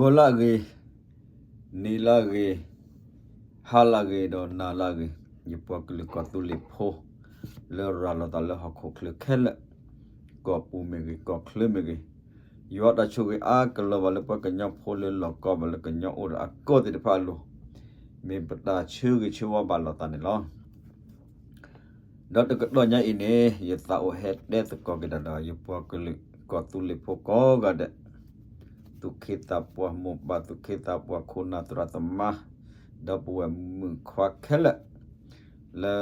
ဂီၤလၢအဂ့ၤ, နံၤလၢအဂ့ၤ, ဟါလၢအဂ့ၤ ဒီးနၤလၢအဂ့ၤ, ယပှၤကလုာ်ကီၢ်သူလ့ၤဖိ လၢရၤလီၤသးလၢဟီၣ်ခိၣ်ချၢခဲလၢာ်, ကီၢ်ပူၤမ့ၢ်ဂ့ၤ ကီၢ်ချၢမ့ၢ်ဂ့ၤ, ယွၤတၢ်ဆိၣ်ဂ့ၤအါကလီၤဘၣ်လၢပှၤကညီဖိလၢလီၢ်ကီဘၣ်လၢကညီအိၣ်ဒီးအကီၢ်သ့ၣ်တဖၣ်အလိၤ, မ့ၢ်ပတၢ်ဆၢဂ့ၤဆၢဝါဘၣ်လိာ်သးန့ၣ်လီၤ. ဒီးတကတီၢ်ညါအံၤန့ၣ် ယသးအိၣ်ဟဲတဲသကိးက့ၤတၢ်ဒီး ယပှၤကလုာ်ကီၢ်သူလ့ၤဖိကိးဂၤဒဲး, သူၣ်က့သးပှၢ်မိၢ်ပၢ် သူၣ်က့သးပှၢ်ခိၣ်နၢ်သရၣ်သမါ, ဒီပုၢ်ဝဲၢ်မုၣ်ခွါခဲလၢာ်, လၢ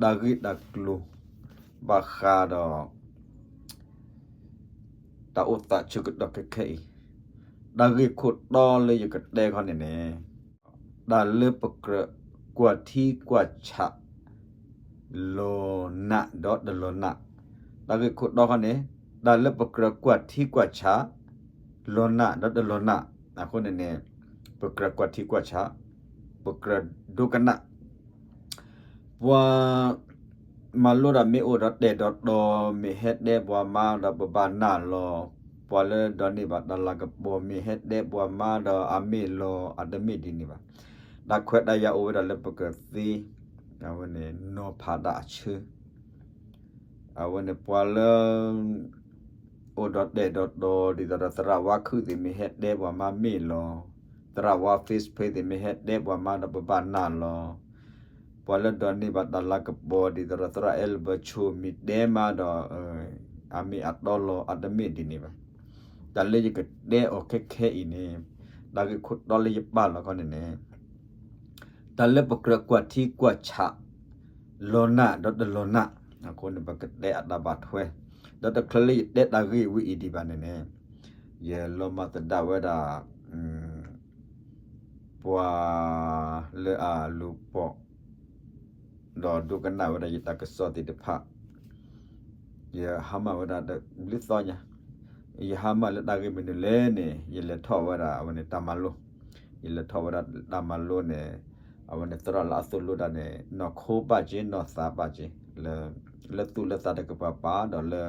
တၢ်ဂ့ၢ်တၢ်ကျိၤ ဘၣ်ဃးဒီး တၢ်အိၣ်သးဆၢကတီၢ်ခဲခဲအံၤ, တၢ်ဂ့ၢ်ခိၣ်တီလၢယကတဲခီန့ၣ်န့ၣ်, တၢ်လၢပကြၢးကွၢ်ထံကွၢ်ဆး လီၤနးဒီးတလီၤနး, တၢ်ဂ့ၢ်ခိၣ်တီခီန့ၣ်, တၢ်လၢပကြၢးကွၢ်ထံကွၢ်ဆး လီၤနးဒီးတလီၤနး, အဃိန့ၣ်န့ၣ်, ပကြၢးကွၢ်ထံကွၢ်ဆး, ပကြၢးဒိကနၣ် ပှၤမၤလိတၢ်မ့ၢ်အိၣ်ဒီးတဲာ်ဒီးတီၤ မ့ၢ်ဟဲတဲပှၤမါဒီးပဘၣ်နာ်လီၤ, ပှၤလၢဒိးန့ၢ်ဘၣ်တၢ်လၤကပီၤ မ့ၢ်ဟဲတဲပှၤမါဒီးအမ့ၢ်လီၤ အတမ့ၢ်ဒ်န့ၣ်ဘၣ်. တၢ်ခွဲးတၢ်ယာ်အိၣ်ဝဲဒၣ်လၢပကသ့ အဝဲန့ၣ် နီၤဖးတၢ်အဆၢ အဝဲန့ၣ်ပှၤလၢ အိၣ်ဒီးတဲာ်ဒီးတီၤ ဒ်သိးဒီးသရၣ်ဝါခုၣ်သ့ၣ် မ့ၢ်ဟဲတဲပှၤမါမ့ၢ်လီၤ, သရၣ်ဝါ Facebook သ့ၣ် မ့ၢ်ဟဲတဲပှၤမါဒီးပဘၣ်နာ်လီၤ, ပှၤလၢဒိးန့ၢ်ဘၣ်တၢ်လၤကပီၤ ဒ်သိးဒီးသရၣ်အဲလဘၢၣ်ဆိၣ် မ့ၢ်တဲမါဒီး အမ့ၢ်အတီလီၤ အတမ့ၢ်ဒ်န့ၣ်ဘၣ်. တၢ်လၢယကတဲအီၤခဲခဲအံၤန့ၣ်, တၢ်ဂ့ၢ်ခိၣ်တီလၢယပာ်လီၤခီန့ၣ်န့ၣ် တၢ်လၢပကြၢးကွၢ်ထံကွၢ်ဆး လီၤနးဒီးတလီၤနး, အဃိန့ၣ် ပကတဲအတၢ်ဘၣ်ထွဲ, ဒီးတချုးလၢယတဲတၢ်ဂ့ၢ်ဝဲအံၤဒံးဘၣ်န့ၣ်န့ၣ်, ယလီၤမၢ်သဒၣ်ဝဲဒၣ် ပှၤလၢအလူၤပိာ် ဒီးဒိကနၣ်ဝဲဒၣ်ယတၢ်ကစီၣ်သ့ၣ်တဖၣ်, ယဟါမၢ်ဝဲဒၣ်တဘျုးသီညါ, ယဟါမၢ်လၢတၢ်ဂ့ၢ်မနုၤလဲၣ်န့ၣ် ယလဲၤထီၣ်ဝဲဒၣ်အဝဲန့ၣ်တၢ်မၤလိ, ယလဲၤထီၣ်ဝဲဒၣ်တၢ်မၤလိန့ၣ်, အဝဲန့ၣ်သရၣ်လၢအသိၣ်လိတၢ်န့ၣ် နီၢ်ခိပာ်က့ၤ နီၢ်သးပာ်က့ၤ, လၢသူၣ်လၢသးတကပၤပၤဒီးလၢ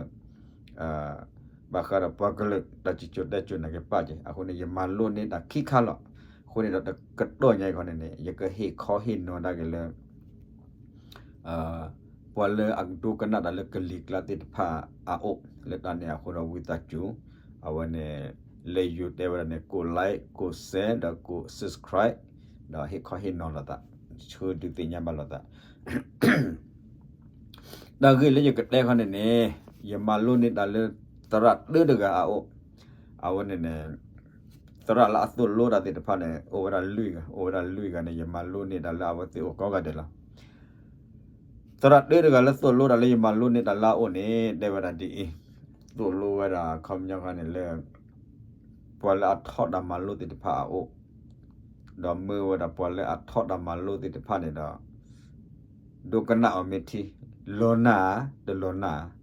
ဘၣ်ဃးဒီးပှၤကလုာ်တၢ်စံၣ်စိၤတဲစိၤနာ်က့ၤပာ်က့ၤ, အဃိန့ၣ် ယမၤလိန့ၢ်တၢ်ခံခါလီၤ. အဃိန့ၣ်ဒီးတကတီၢ်ညါအံၤခီန့ၣ်န့ၣ် ယကဟ့ၣ်ခီဟ့ၣ်နီၤဒၣ်က့ၤလၢ ပှၤလၢအဒိကနၣ်တၢ်လၢကလံၤကျါသ့ၣ်တဖၣ်အအိၣ်, လၢတၢ်န့ၣ်အဃိဒီးဝံသးစူၤ, အဝဲန့ၣ် လၢယိၤတဲဝဲဒၣ်န့ၣ် ကိး like ကိး share ဒီးကိး subscribe ဒီးဟ့ၣ်ခီဟ့ၣ်နီၤလိာ်သး, ဆှၢဒုးသ့ၣ်ညါဘၣ်လိာ်သး တၢ်ဂ့ၢ်လၢယကတဲခီန့ၣ်န့ၣ်, ယမၤလိန့ၢ်တၢ်လၢသရၣ်တၢတဂၤအအိၣ်, အဝဲန့ၣ်န့ၣ် သရၣ်လၢအသိၣ်လိတၢ်သ့ၣ်တဖၣ်န့ၣ် အိၣ်ဝဲဒၣ်လွံၢ်ဂၤ, အိၣ်ဝဲဒၣ်လွံၢ်ဂၤန့ၣ် ယမၤလိန့ၢ်တၢ်လၢအဝဲသ့ၣ်အိၣ်ကိးဂၤဒဲးလီၤ. သရၣ်တၢတဂၤလၢသိၣ်လိတၢ်လၢယမၤလိန့ၢ်တၢ်လၢအအိၣ်န့ၣ် တဲဝဲဒၣ်ဒ်အံၤ, သိၣ်လိဝဲဒၣ်ခီပညီခီန့ၣ်လၢ ပှၤလၢအထီၣ်တၢ်မၤလိသ့ၣ်တဖၣ်အအိၣ်, ဒီးမၢဝဲဒၣ်ပှၤလၢအထီၣ်တၢ်မၤလိသ့ၣ်တဖၣ်န့ၣ်ဒီး ဒိကနၣ်အီၤမ့ၢ်ထံ, လီၤနးဧါ, တလီၤနးဧါ.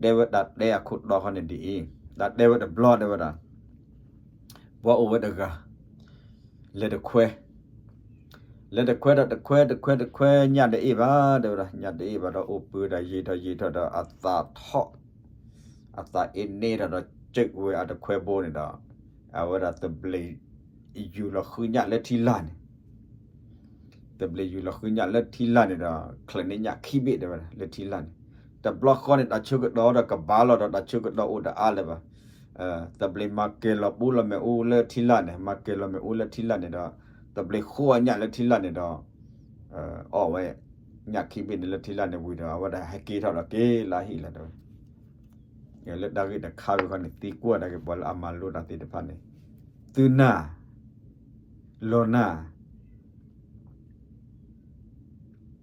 တဲဝဲတၢ်တဲအခိၣ်တီခီန့ၣ်ဒ်အံၤ, တၢ်တဲဝဲတဘျီတဲဝဲဒၣ်, ပှၤအိၣ်ဝဲတဂၤ, လဲၤတခွဲ, လဲၤတခွဲဒီးတခွဲတခွဲတခွဲ ညၣ်တအ့ၣ်ဘၣ် တဲဝဲဒၣ်, ညၣ်တအ့ၣ်ဘၣ်ဒီးအိၣ်ပၢၤတၢ်ယံာ်ထီၣ်ယံာ်ထီၣ်ဒီး အသးထီၣ်, အသးအ့န့ထီၣ်ဒီး ကၢၣ်ဝဲအတခွဲဘိန့ၣ်ဒီး အဝဲဒၣ်သဘျ့ ယူၢ်လီၤဃုညၣ်လၢထံလာ်န့ၣ် သဘျ့ယူၢ်လီၤဃုညၣ်လၢထံလာ်န့ၣ်ဒီး ချၢးန့ၢ်ညၣ်ခံဘ့ၣ်တဲဝဲဒၣ်လၢထံလာ်န့ၣ်, တဘျီဃီန့ၣ် တၢ်ဆၢကတီၢ်ဒီးကဘၣ်လီၤဒီး တၢ်ဆၢကတီၢ်အိၣ်တအါလၢၤဘၣ်. သဘျ့မၤကဲၤလီၤပူလီၤမ့ၣ်အူလၢထံလာ်န့ၣ်, မၤကဲၤလီၤမ့ၣ်အူလၢထံလာ်န့ၣ်ဒီး သဘျ့ဃိအညၣ်လၢထံလာ်န့ၣ်ဒီး အီၣ်ဝဲ ညၣ်ခံဘ့ၣ်န့ၣ်လၢထံလာ်န့ၣ်ဝံၤဒီး အဝဲဒၣ်ဟဲက့ၤထီၣ်ဒီးက့ၤလၢဟံၣ်လီၤတဲဝဲ. လၢတၢ်ဂ့ၢ်တခါဝံၤခီန့ၣ် သံကွၢ်ဒၣ်က့ၤပှၤလၢအမၤလိတၢ်သ့ၣ်တဖၣ်န့ၣ်, သုနၢ်, လီၤနၢ်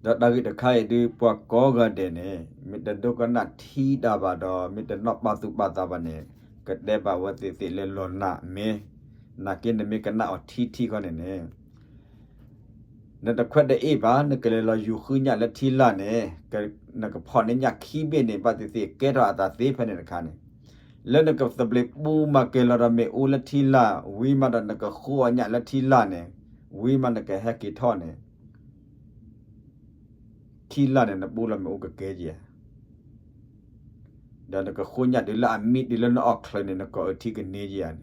ဒီးတၢ်ဂ့ၢ်တခါအံၤဒုး ပှၤကိးဂၤဒဲးန့ၣ် မ့ၢ်တဒိကနၣ်ထံတၢ်ဘၣ်ဒီး မ့ၢ်တနီၣ်ပာ်သူၣ်ပာ်သးဘၣ်န့ၣ် ကတဲဘၣ်ဝဲသ့ၣ်သ့ၣ်လၢလီၤနၢ်မ့ၢ်, နာ်က့နမ့ၢ်ကနၣ်အီၤထံထံခီန့ၣ်န့ၣ် နတခွဲတအ့ၣ်ဘၣ်, နကလဲၤလီၤယူၤဃုညၣ်လၢထံလာ်န့ၣ်, နကဖီၣ်န့ၢ်ညၣ်ခံဘ့ၣ်န့ၣ် ဘၣ်သ့ၣ်သ့ၣ်ကဲထီၣ်အသးသ့ဖဲန့ၣ်တခါန့ၣ်, လၢနကသဘျ့ပူမၤကဲၤလီၤဒီးမ့ၣ်အူလၢထံလာ် ဝံၤမးဒီးနကဃိအညၣ်လၢထံလာ်န့ၣ်, ဝံၤမးနကဟဲက့ၤထီၣ်န့ၣ် ထံလာ်န့ၣ် နပူလီၤမ့ၣ်အူကကဲဧါ, ဒီးနကဃိညၣ်တုၤလၢအမံတုၤလၢနအီၣ်ချၢန့ၣ် နကိာ်အထံကန့ၢ်ဧါန့ၣ်,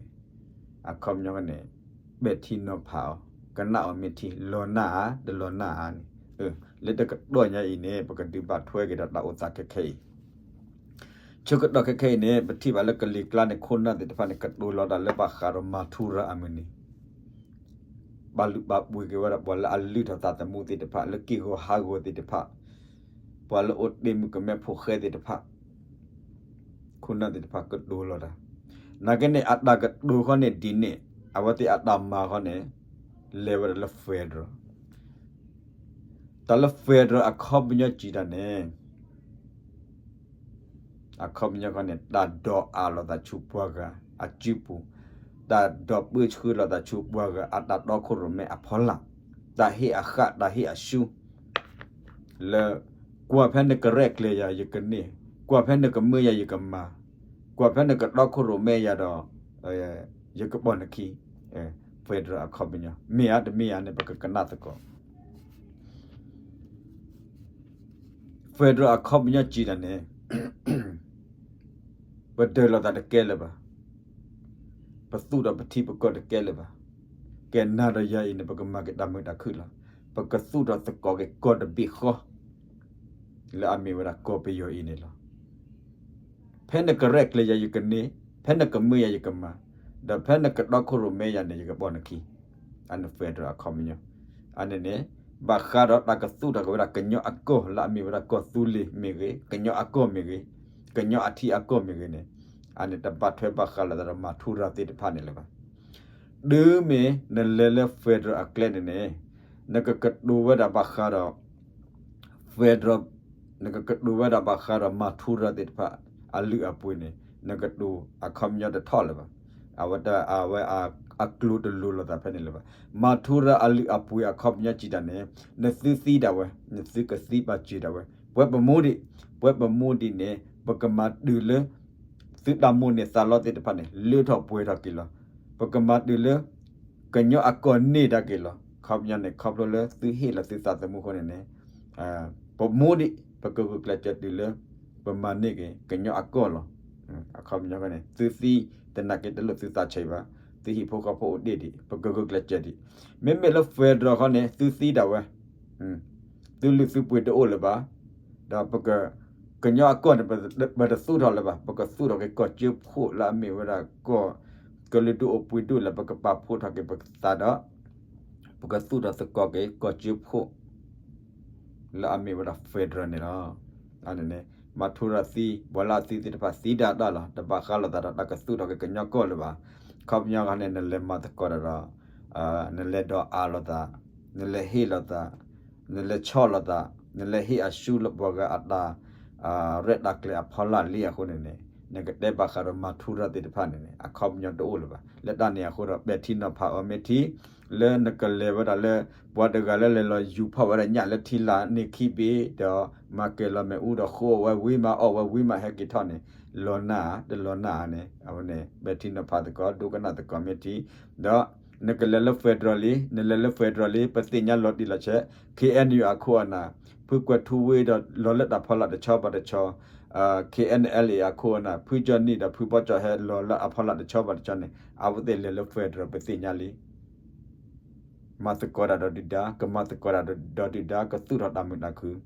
အခီပညီန့ၣ် ပဲာ်ထံနီၤဖးအီၤ, ကနၣ်အီၤမ့ၢ်ထံ လီၤနၢ်ဧါ တလီၤနၢ်ဧါန့ၣ်, လၢတကတီၢ်ညါအံၤန့ၣ် ပကဒုးဘၣ်ထွဲက့ၤဒီးတၢ်အိၣ်သးခဲခဲအံၤ, ဆၢကတီၢ်ခဲခဲအံၤန့ၣ် ပထံၣ်ဘၣ်လၢကလံၤကျါန့ၣ် ခိၣ်နၢ်သ့ၣ်တဖၣ်န့ၣ် ကတိၤလီၤတၢ်လၢဘၣ်ဃးဒီးမၤထူရၤအမုၢ်နံၤ ဘၣ်လုၢ်ဘၣ်ပှ့ၤက့ၤဝဲဒၣ်ပှၤလၢအလုၢ်ထီၣ်သးသမူသ့ၣ်တဖၣ် လၢက့ၢ်ဂီၤဟးဂီၤသ့ၣ်တဖၣ်, ပှၤလၢအိၣ်တ့ၢ်မုၣ်ကမဲဖိဃဲသ့ၣ်တဖၣ်, ခိၣ်နၢ်သ့ၣ်တဖၣ်ကတိၤလီၤတၢ်, နာ်က့န့ၣ် အတၢ်ကတိၤဃီန့ၣ်ဒ်န့ၣ် အဝဲသ့ၣ်အတၢ်မၤဃီန့ၣ် လဲၤဝဲဒၣ်လၢ federal, တၢ်လၢ federal အခီပညီစံးတၢ်န့ၣ် အခီပညီဃီန့ၣ် တၢ်ဒိးအးလိာ်သးဆူပှၤဂၤအစုပူၤ, တၢ်ဒိးပၢဆှၢလိာ်သးဆူပှၤဂၤအတၢ်တီခိၣ်ရိၣ်မဲအဖီလာ်, တၢ်ဟ့ၣ်အဃၣ် တၢ်ဟ့ၣ်အစု, လၢ ကွၢ်ဖဲနကရဲၣ်ကျဲၤယၤ ယကန့ၢ်, ကွၢ်ဖဲနကမၢယၤ ယကမၤ, ကွၢ်ဖဲနကတီခိၣ်ရိၣ်မဲယၤဒီး ယကပိာ်နခံ, federal အခီပညီ မ့ၢ်ဧါတမ့ၢ်ဧါန့ၣ် ပကကနၣ်သကိး federal အခီပညီစံးတၢ်န့ၣ် ပဒၢးလိာ်သးတကဲလၢၤဘၣ်, ပသူၣ်ထီၣ်ပထံပကီၢ်တကဲလၢၤဘၣ်, ကဲနၤဒီးယၤအံၤန့ၣ် ပကမၤက့ၤတၢ်မုာ်တၢ်ခုၣ်လီၤ, ပကသူၣ်ထီၣ်သကိးက့ၤကီၢ်တဘ့ၣ်ဃီ လၢအမ့ၢ်ဝဲဒၣ်ကီၢ်ပယီၤအံၤန့ၣ်လီၤ. ဖဲနကရဲၣ်ကျဲၤယၤယကန့ၢ်, ဖဲနကမၢယၤယကမၤ, ဒီးဖဲနကတီခိၣ်ရိၣ်မဲယၤန့ၣ် ယကပိာ်နခံ, အန့ၣ် federal အခီပညီ, အန့ၣ်န့ၣ် ဘၣ်ဃးဒီးတၢ်ကသူၣ်ထီၣ်က့ၤဝဲဒၣ်ကညီအကီၢ်လၢအမ့ၢ်ဝဲဒၣ်ကီၢ်သူလ့ၤမ့ၢ်ဂ့ၤ, ကညီအကီၢ်မ့ၢ်ဂ့ၤ, ကညီအထံအကီၢ်မ့ၢ်ဂ့ၤန့ၣ်, အန့ၣ်တဘၣ်ထွဲဘၣ်ဃးလိာ်သးဒီးမၤထူရၤသ့ၣ်တဖၣ်န့ၣ်လၢၤဘၣ်. တုၤမ့ၢ်နလဲၤလၢ federal အကျဲန့ၣ်န့ၣ် နကကတိၤဝဲဒၣ်ဘၣ်ဃးဒီး federal, နကကတိၤဝဲဒၣ်ဘၣ်ဃးဒီးမၤထူရၤသ့ၣ်တဖၣ် အလုၢ်အပှ့ၤန့ၣ် နကတိၤအခီပညီတထီၣ်လၢၤဘၣ်. အဝဲတၢ်အဝဲအကျိၤတလိၤလိာ်သးဖဲန့ၣ်လၢၤဘၣ်. မၤထူရၤအလုၢ်အပှ့ၤအခီပညီစံးတၢ်န့ၣ် နသုသံဒၣ်ဝဲ, နသုကသံဘၣ်စၢၤဒၣ်ဝဲ, ပှဲၤပမူဒံး, ပှဲၤပမူဒံးန့ၣ် ပကမၤတုၤလၢ သုတၢ်မိၣ်န့ၢ်သးလီသ့ၣ်တဖၣ်န့ၣ် လၢထီၣ်ပှဲၤထီၣ်က့ၤလီၤ. ပကမၤတုၤလၢ ကညီအကီၢ်န့ၢ်တၢ်က့ၤလီၤ. အခီပညီန့ၣ် ခီဖျိလၢသုဟ့ၣ်လီၤသုသးသမူအဃိန့ၣ်န့ၣ် ပမူဒံး ပကဂုာ်ကျဲးစၢးတုၤလၢ ပမၤန့ၢ်က့ၤ ကညီအကီၢ်လီၤ. အခီပညီန့ၣ် သုသံ တနာ်က့ၤတလိၣ်သုသးဆံးဘၣ်, သုဟံၣ်ဖိဃီဖိအိၣ်တ့ၢ်ဒံး ပကဂုာ်ကျဲးစၢးဒံး. မ့မ့ၢ်လၢ federal ဃီန့ၣ် သုသံဒၣ်ဝဲ သုလုၢ်သုပှ့ၤတအိၣ်လၢၤဘၣ်. ဒီးပက ကညီအကီၢ်န့ၣ် ပတသူၣ်ထီၣ်လၢၤဘၣ်. ပကသူၣ်ထီၣ်က့ၤကီၢ်စၢဖှိၣ်လၢအမ့ၢ်ဝဲဒၣ်ကီၢ် ကလုာ်ဒူၣ်အိၣ်ပှဲၤဒိၣ်လဲၣ် ပကပာ်ဖှိၣ်ထီၣ်က့ၤပသးဒီး ပကသူၣ်ထီၣ်သကိးက့ၤကီၢ်စၢဖှိၣ် လၢအမ့ၢ်ဝဲဒၣ် federal န့ၣ်လီၤ. အန့ၣ်န့ၣ် မၤထူရၤသံ ပှၤလၢအသံသ့ၣ်တဖၣ်သံဒၣ်တၢ်လီၤ. တဘၣ်ဃးလိာ်သးဒီးတၢ်ကသူၣ်ထီၣ်က့ၤကညီကီၢ်လၢၤဘၣ်. အခီပညီဂၤန့ၣ် နလဲၤမၤသကိးတၢ်ဒီး နလဲၤဒိးအးလိာ်သး, နလဲၤဟ့ၣ်လိာ်သး, နလဲၤဆီၣ်လိာ်သး, နလဲၤဟ့ၣ်အစုလၢပှၤဂၤအတၢ် ရဲၣ်တၢ်ကျဲၤအဖီလာ်လံအဃိန့ၣ်န့ၣ် နကတဲဘၣ်ဃးဒီးမၤထူရၤသ့ၣ်တဖၣ်န့ၣ်န့ၣ် အခီပညီတအိၣ်လၢၤဘၣ်. လၢတၢ်န့ၣ်အဃိဒီး ပဲာ်ထံနီၤဖးအီၤမ့ၢ်ထံ လၢနကလဲၤဝဲဒၣ်လၢ ပှၤတဂၤလၢလဲၤလီၤယူၤဖီၣ်ဝဲဒၣ်ညၣ်လၢထံလာ်န့ၣ်ခံဘ့ၣ် ဒီးမၤကဲၤလီၤမ့ၣ်အူဒီးဃိအဝဲဝံၤမးအီၣ်ဝဲဝံၤမးဟဲက့ၤထီၣ်န့ၣ် လီၤနၢ်ဧါ တလီၤနၢ်ဧါန့ၣ် အဝဲန့ၣ် ပဲာ်ထံနီၤဖးသကိး ဒိကနၣ်သကိးမ့ၢ်ထံ ဒီး နကလဲၤလၢ federal လံ နလဲၤလၢ federal လံ ပသ့ၣ်ညါလီၤတံၢ်လီၤဆဲး ခ့ၣ်အဲၣ်ယူၣ် အခိၣ်အနၢ် ဖုကွဲးထူဝ့ဒီးလီၤလၢတၢ်ဖီလာ်တဆီဘၣ်တဆီ ခ့ၣ်အဲၣ်အဲလ်အ့ၣ် အခိၣ်အနၢ် ဖုကၠီနံၣ်ဒီးဖုဘီကၠီဟဲလီၤလၢအဖီလာ်တဆီဘၣ်တဆီန့ၣ် အဝဲသ့ၣ်လဲၤလၢ federal ပသ့ၣ်ညါလံ မၤသကိးတၢ်ဒီးဒုၣ်ဒါ ကမၤသကိးတၢ်ဒီးဒုၣ်ဒါ ကသူၣ်ထီၣ်တၢ်မုာ်တၢ်ခုၣ်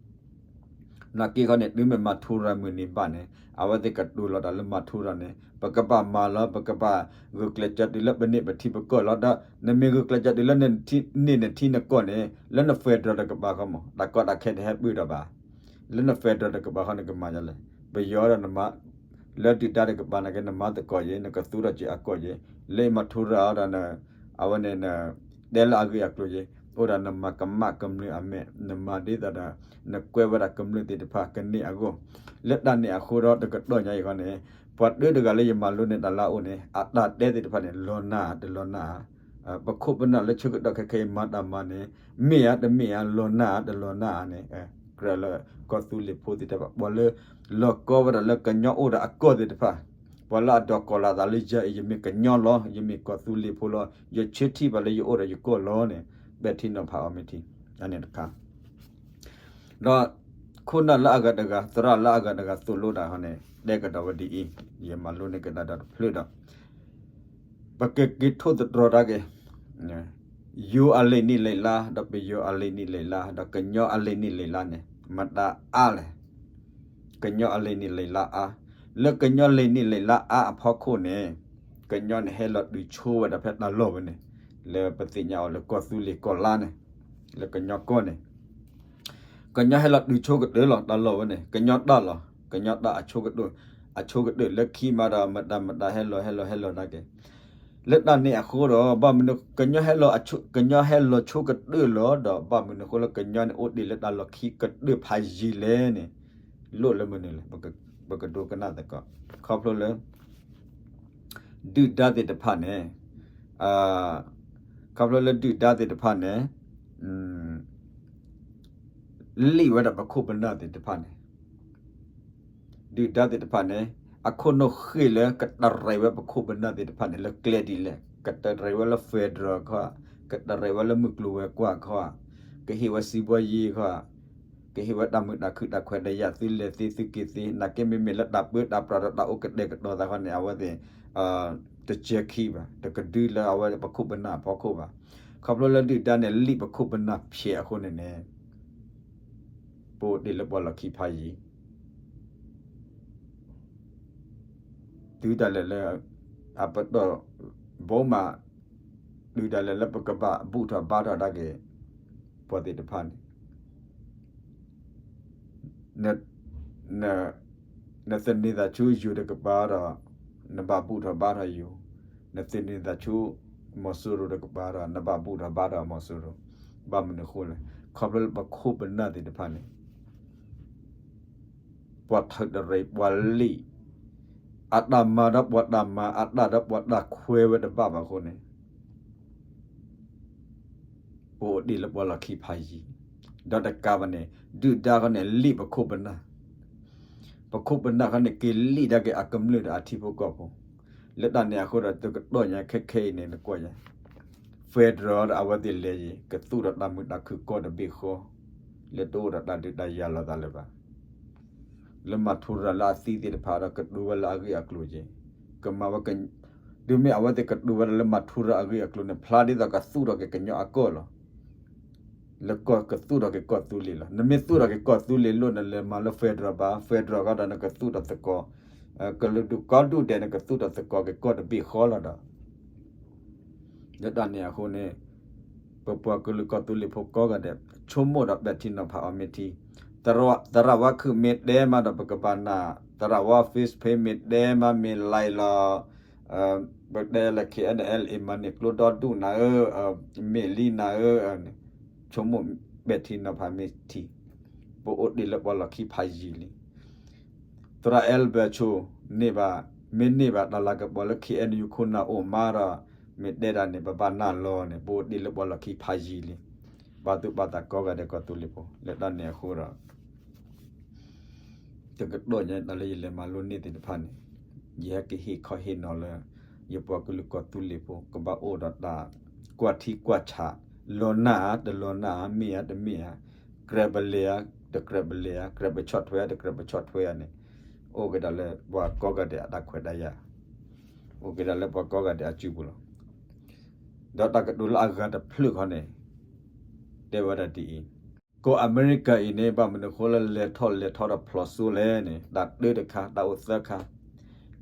နာ်က့ခီန့ၣ် တုၤမ့ၢ်မၤထူရၤမုၢ်နံၤဘၣ်န့ၣ် အဝဲသ့ၣ်ကတိၤလီၤတၢ်လၢမၤထူရၤန့ၣ် ပကဘၣ်မၤလီၤ ပကဘၣ်ဂုာ်ကျဲးစၢးတုၤလၢပန့ၢ်ပထံပကီၢ်လီၤဒီး နမ့ၢ်ဂုာ်ကျဲးစၢးတုၤလၢနန့ၢ်နထံနကီၢ်န့ၣ် လၢန federal တကပၤဃီမး တၢ်ကီတၢ်ခဲတဟဲပၢၢ်ထီၣ်ဘၣ် လၢန federal တကပၤဃီန့ၣ်ကမၤယလဲၣ် ပယီၤဒီးနမၤ လၢဒုၣ်ဒါတကပၤနာ်က့ နမၤသကိးယဲ နကသူထီၣ်က့ၤအကီၢ်ယဲ လၢမၤထူရၤအီၤဒီး အဝဲန့ၣ် တဲလၢအဂ့ၢ်အကျိၤယဲ အိၣ်ဒီးနမၤကမၣ်ကမျၢၢ်အမဲာ် နမၤဒ်သိးဒီး နကွဲးဝဲဒၣ်ကမျၢၢ်သ့ၣ်တဖၣ်ကန့ၢ်အဂီၢ် လၢတၢ်န့ၣ်အဃိဒီးတကတီၢ်ညါအံၤဃီန့ၣ် ပှၤတၢတဂၤလၢယမၤလိန့ၢ်တၢ်လၢအအိၣ်န့ၣ် အတၢ်တဲသ့ၣ်တဖၣ်န့ၣ် လီၤနၢ်တလီၤနၢ် ပခိၣ်ပနၢ်လၢဆၢကတီၢ်ခဲခဲအံၤမၤတၢ်မၤန့ၣ် မ့ၢ်ဧါတမ့ၢ်ဧါ လီၤနၢ်တလီၤနၢ်ဧါန့ၣ် ကြၢးလၢကီၢ်သူလ့ၤဖိသ့ၣ်တဖၣ် ပှၤလၢ လီၤကီဝဲဒၣ်လၢကညီအိၣ်ဒီးအကီၢ်သ့ၣ်တဖၣ် ပှၤလၢအဒိးကိးလီၤသးလၢယၤအံၤ ယမ့ၢ်ကညီလီၤ ယမ့ၢ်ကီၢ်သူလ့ၤဖိလီၤ ယဆၢထံၣ်ဘၣ်လၢယအိၣ်ဒီးယကီၢ်လီၤန့ၣ် ပဲာ်ထံနီၤဖးအီၤမ့ၢ်ထံ အန့ၣ်တခါ ဒီး ခိၣ်နၢ်လၢအဂၤတဂၤ သရၣ်လၢအဂၤတဂၤသိၣ်လိတၢ်ဃီန့ၣ် တဲကဒီးဝဲဒ်အံၤ ယမၤလိန့ၢ်ကဒါဒီးတဖျၢၣ်ဒီး ပကက့ၤထိၣ်သတြီၤတၢ်က့ၤ ယိၤအလံာ်နံၣ်လံာ်လါ ဒီးပယီၤအလံာ်နံၣ်လံာ်လါ ဒီးကညီအလံာ်နံၣ်လံာ်လါန့ၣ် မတၤအါလဲၣ်. ကညီအလံာ်နံၣ်လံာ်လါအါ, လၢကညီလံာ်နံၣ်လံာ်လါအါအဖီခိၣ်န့ၣ် ကညီန့ၣ်ဟဲလီၤတုၤဆိဝဲဒၣ်ဖဲတၢ်လီၢ်ဝဲန့ၣ် လၢပသ့ၣ်ညါအီၤလၢကီၢ်သူလ့ၤကီၢ်လါန့ၣ် လၢကညီကီၢ်န့ၣ် ကညီဟဲလီၤတုၤဆိကတၢၢ်လီၤ တၢ်လီၢ်ဝဲန့ၣ် ကညီတၢ်လီၤ ကညီတၢ်အဆိကတၢၢ် အဆိကတၢၢ်လၢခံမးဒီး မတၤမတၤဟဲလီၤဟဲလီၤဟဲလီၤတၢ်က့ၤ လၢတၢ်န့ၣ်အဃိဒီး ဘၣ်မနုၤ ကညီဟဲလီၤဆိကတၢၢ်လီၤဒီး ဘၣ်မနုၤအဃိလၢကညီန့ၣ် အိၣ်တ့ၢ်လၢတၢ်လီၢ်ခံကတၢၢ်ဖးယံာ်လဲၣ်န့ၣ် လိၣ်လၢမနုၤလဲၣ် ပကဒိကနၣ်သကိး ခီဖျိလၢ ဒုၣ်ဒါသ့ၣ်တဖၣ်န့ၣ် ခီဖျိလၢဒုၣ်ဒါသ့ၣ်တဖၣ်န့ၣ် လံၣ်ဝဲဒၣ်ပခိၣ်ပနၢ်သ့ၣ်တဖၣ်န့ၣ် ဒုၣ်ဒါသ့ၣ်တဖၣ်န့ၣ် အခိၣ်နူာ်ဃ့ၢ်လၢကတရံးဝဲပခိၣ်ပနၢ်သ့ၣ်တဖၣ်န့ၣ် လၢကျဲဒ်လဲၣ် ကတရံးဝဲလၢ federal ခီ ကတရံးဝဲလၢမုၢ်ကျိၤဝဲၤကွာ်ခီ ကဟ့ၣ်ဝဲစံးဘီယ့ခီ ကဟ့ၣ်ဝဲတၢ်မုာ်တၢ်ခုၣ်တၢ်ခွဲးတၢ်ယာ် သုလဲၤသ့သုက့ၤသ့ နာ်က့မ့မ့ၢ်လၢတၢ်ပၢတၢ်ပြးဒီးတၢ်အိၣ်ကတဲာ်ကတီၤသးခီန့ၣ် အဝဲသ့ၣ် တစဲၤခံဘၣ် တကဒုလၢအဝဲပခိၣ်ပနၢ်အဖီခိၣ်ဘၣ်. ခီဖျိလၢဒုၣ်ဒါန့ၣ် လံၣ်ပခိၣ်ပနၢ်ဖျဲးအဃိန့ၣ်န့ၣ် ပအိၣ်တ့ၢ်လၢပှၤလီၢ်ခံဖးယံာ် တုၤဒၣ်လဲာ်လၢ အပတီၢ် ဘိမး တုၤဒၣ်လဲာ်လၢပကဘၣ်ဘူၣ်ထီၣ်ဘါထီၣ်ဒၣ်က့ၤ ပှၤသ့ၣ်တဖၣ်န့ၣ် နသန့ၤသးဆူယိၤတကပၤဒီး နဘၣ်ဘူၣ်ထီၣ်ဘါထီၣ်ယိၤ, နသန့ၤသးဆူမီၤစိရိၤတကပၤဒီး နဘၣ်ဘူၣ်ထီၣ်ဘါထီၣ်မီၤစိရိၤ, ဘၣ်မနုၤအဃိလဲၣ်, ခီဖျိလၢပခိၣ်ပနၢ်သ့ၣ်တဖၣ်န့ၣ် ပှၤထၢၣ်တရံးပှၤလံၣ်, အတၢ်မၤဒီးပှၤတၢ်မၤ အတၢ်ဒီးပှၤတၢ်ခွဲးဝဲတဘၣ်ဘၣ်အဃိန့ၣ် ပအိၣ်တ့ၢ်လၢပှၤလီၢ်ခံဖးယံာ်, ဒီးတကးဘၣ်န့ၣ် ဒုၣ်ဒါဃီန့ၣ် လံၣ်ပခိၣ်ပနၢ်, ပခိၣ်ပနၢ်ဃီန့ၣ် က့ၤလံၣ်ဒၣ်က့ၤအကမျၢၢ်ဒီးအထံဖိကီၢ်ဖိ, လၢတၢ်န့ၣ်အဃိဒီး တကတီၢ်ညါခဲခဲအံၤန့ၣ် နကွၢ်ညါ federal ဒီးအဝဲသ့ၣ်လဲၤယံၤ ကသူၣ်ဒီးတၢ်မုာ်တၢ်ခုၣ်ကီၢ်တဘ့ၣ်ဃီ, လၢတအိၣ်ဒီးတၢ်ဒုးတၢ်ယၤလိာ်သးလၢၤဘၣ် လၢမၤထူရၤလၢအသံသ့ၣ်တဖၣ်ဒီးကတိၤဝဲလၢအဂ့ၢ်အကျိၤက့ၤ, ကမၤဝဲ, တုၤမ့ၢ်အဝဲသ့ၣ်ကတိၤဝဲဒၣ်လၢမၤထူရၤအဂ့ၢ်အကျိၤန့ၣ် ဖျါဒ်သိးကသူၣ်ထီၣ်က့ၤကညီအကီၢ်လီၤ. လၢကီၢ်ကသူၣ်ထီၣ်က့ၤကီၢ်သူလ့ၤလီၤ. နမ့ၢ်သူၣ်ထီၣ်က့ၤကီၢ်သူလ့ၤလိၣ် နလဲၤမၤလၢ federal ဘၣ်, federal ဃီဒီးနကသူၣ်ထီၣ်သကိး, ကလုာ်ဒူၣ်ကိးဒူၣ်ဒဲး နကသူၣ်ထီၣ်သကိးက့ၤကီၢ်တဘ့ၣ်ဃီလီၤဒီး လၢတၢ်န့ၣ်အဃိန့ၣ် ပပှၤကလုာ်ကီၢ်သူလ့ၤဖိကိးဂၤဒဲး ဆိကမိၣ်ဒီးပဲာ်ထံနီၤဖးအီၤမ့ၢ်ထံ, သရၣ်ဝါခုၣ်မ့ၢ်တဲမးဒီးပကဘၣ်နာ်, သရၣ်ဝါ Facebook မ့ၢ်တဲမးမ့ၢ် like လီၤ, ပတဲလၢ KNLA မၤန့ၢ်ကျိဒီဒူၣ်နၤဧၢ, မ့ၢ်လံနၤဧၢ, ဆိကမိၣ်ပဲာ်ထံနီၤဖးမ့ၢ်ထံ, ပအိၣ်တ့ၢ်လၢပှၤလီၢ်ခံဖးယံာ်လံ. သရၣ် Albert ဆိ န့ၢ်ဘၣ်, မ့ၢ်န့ၢ်ဘၣ်တၢ်လၤကပီၤလၢ KNU ခိၣ်နၢ်အိၣ်မးဒီး မ့ၢ်တဲဒၣ်န့ၣ် ပဘၣ်နာ်လီၤန့ၣ် ပအိၣ်တ့ၢ်လၢပှၤလီၢ်ခံဖးယံာ်လံ. ပာ်သူၣ်ပာ်သးကိးဂၤဒဲးကီၢ်သူလ့ၤဖိ လၢတၢ်န့ၣ်အဃိဒီး တကတီၢ်ညါတၢ်လၢယလဲၤမၤလိန့ၢ်သ့ၣ်တဖၣ်န့ၣ် ယဟဲက့ၤဟ့ၣ်ခီဟ့ၣ်နီၤလၢ ယပှၤကလုာ်ကီၢ်သူလ့ၤဖိ ကဘၣ်အိၣ်ဒီးတၢ်ကွၢ်ထံကွၢ်ဆး, လီၤနၢ်ဧါ တလီၤနၢ်ဧါ မ့ၢ်ဧါတမ့ၢ်ဧါ, ကြၢးပလဲၤဧါ တကြၢးပလဲၤဧါ, ကြၢးပဆီၣ်ထွဲဧါ တကြၢးပဆီၣ်ထွဲဧါန့ၣ် အိၣ်က့ၤဒၣ်လၢပှၤကိးဂၤဒဲးအတၢ်ခွဲးတၢ်ယာ်, အိၣ်က့ၤဒၣ်လၢပှၤကိးဂၤဒဲးအစုပူၤလီၤ. ဒီးတၢ်ကတိၤလၢအဂၤတဖျၢၣ်ခီန့ၣ် တဲဝဲဒၣ်ဒ်အံၤ, ကီၢ်အမဲရကၤအံၤန့ၣ် ဘၣ်မနုၤအဃိလၢလဲၤထီၣ်လဲၤထီဒီးဖျိးစိလဲၣ်န့ၣ် တၢ်တၢတခါ တၢ်အိၣ်သၢခါ,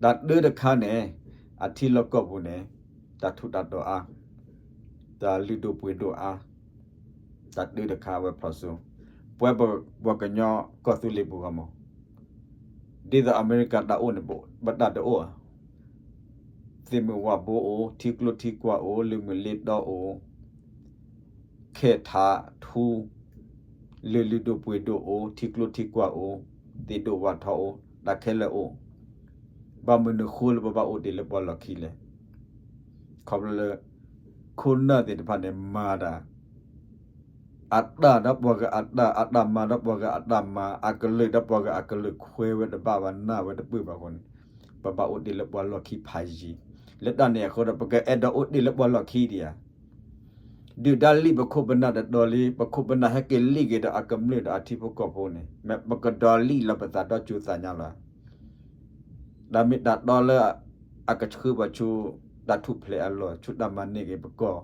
တၢ်တၢတခါန့ၣ် အထံလီၢ်ကီၢ်ပူၤန့ၣ် တၢ်ထူးတၢ်တီၤအါ, တၢ်လုၢ်ဒိၣ်ပှ့ၤဒိၣ်အါ, တၢ်တၢတခါအဝဲဖျိးစိ, ပဝဲပှၤကညီကီၢ်သူလ့ၤပူၤဂီၢ်မး ဒ်သိးအမဲရကၤတၢ်အိၣ်န့ၣ် ပတၢ်တအိၣ်ဧါ. သ့ၣ်မုၢ်ဝၣ်ဘိအိၣ်, ထံကျိထံကွၢ်အိၣ်, လုၢ်မုၢ်လ့တီအိၣ်, ခဲၣ်ထးထူ, လၢၢ်လုၢ်ဒိၣ်ပှ့ၤဒိၣ်အိၣ်, ထံကျိထံကွၢ်အိၣ်, သ့ၣ်ဒိၣ်ဝၣ်ထီအိၣ်, တၢ်ခဲလၢာ်အိၣ်, ဘၣ်မနုၤဃိလၢပဘၣ်အိၣ်တ့ၢ်လၢပှၤလီၢ်ခံလဲၣ်. ခီဖျိလၢ ခိၣ်နၢ်သ့ၣ်တဖၣ်န့ၣ်မၤတၢ် အတၢ်ဒီးပှၤဂၤအတၢ်, အတၢ်မၤဒီးပှၤဂၤအတၢ်မၤ, အကလုာ်ဒီးပှၤဂၤအကလုာ်ခွဲးဝဲတဘၣ်ဘၣ် နာ်ဝဲတပၢၢ်ဘၣ်အဃိန့ၣ် ပဘၣ်အိၣ်တ့ၢ်လၢပှၤလီၢ်ခံဖးယံၤ, လၢတၢ်န့ၣ်အဃိဒီး ပကအဲၣ်ဒိးအိၣ်တ့ၢ်လၢပှၤလီၢ်ခံဒံးဧါ. ဒုၣ်ဒါလံၣ်ပခိၣ်ပနၢ်တတီၤလံ, ပခိၣ်ပနၢ်ဟဲက့ၤလံၣ်က့ၤဒီးအကမျၢၢ်ဒီးအထံဖိကီၢ်ဖိန့ၣ် မ့ၢ်ပကဒိးလံၣ်လီၤပသးဒီးစူၤသးညါလီၤ. တၢ်မ့ၢ်တၢ်တီလၢအကဆှၢပှၤဆူ တၢ်ထူၣ်ဖျဲးအလီၢ် ဆူတၢ်မၤန့ၢ်က့ၤပကီၢ်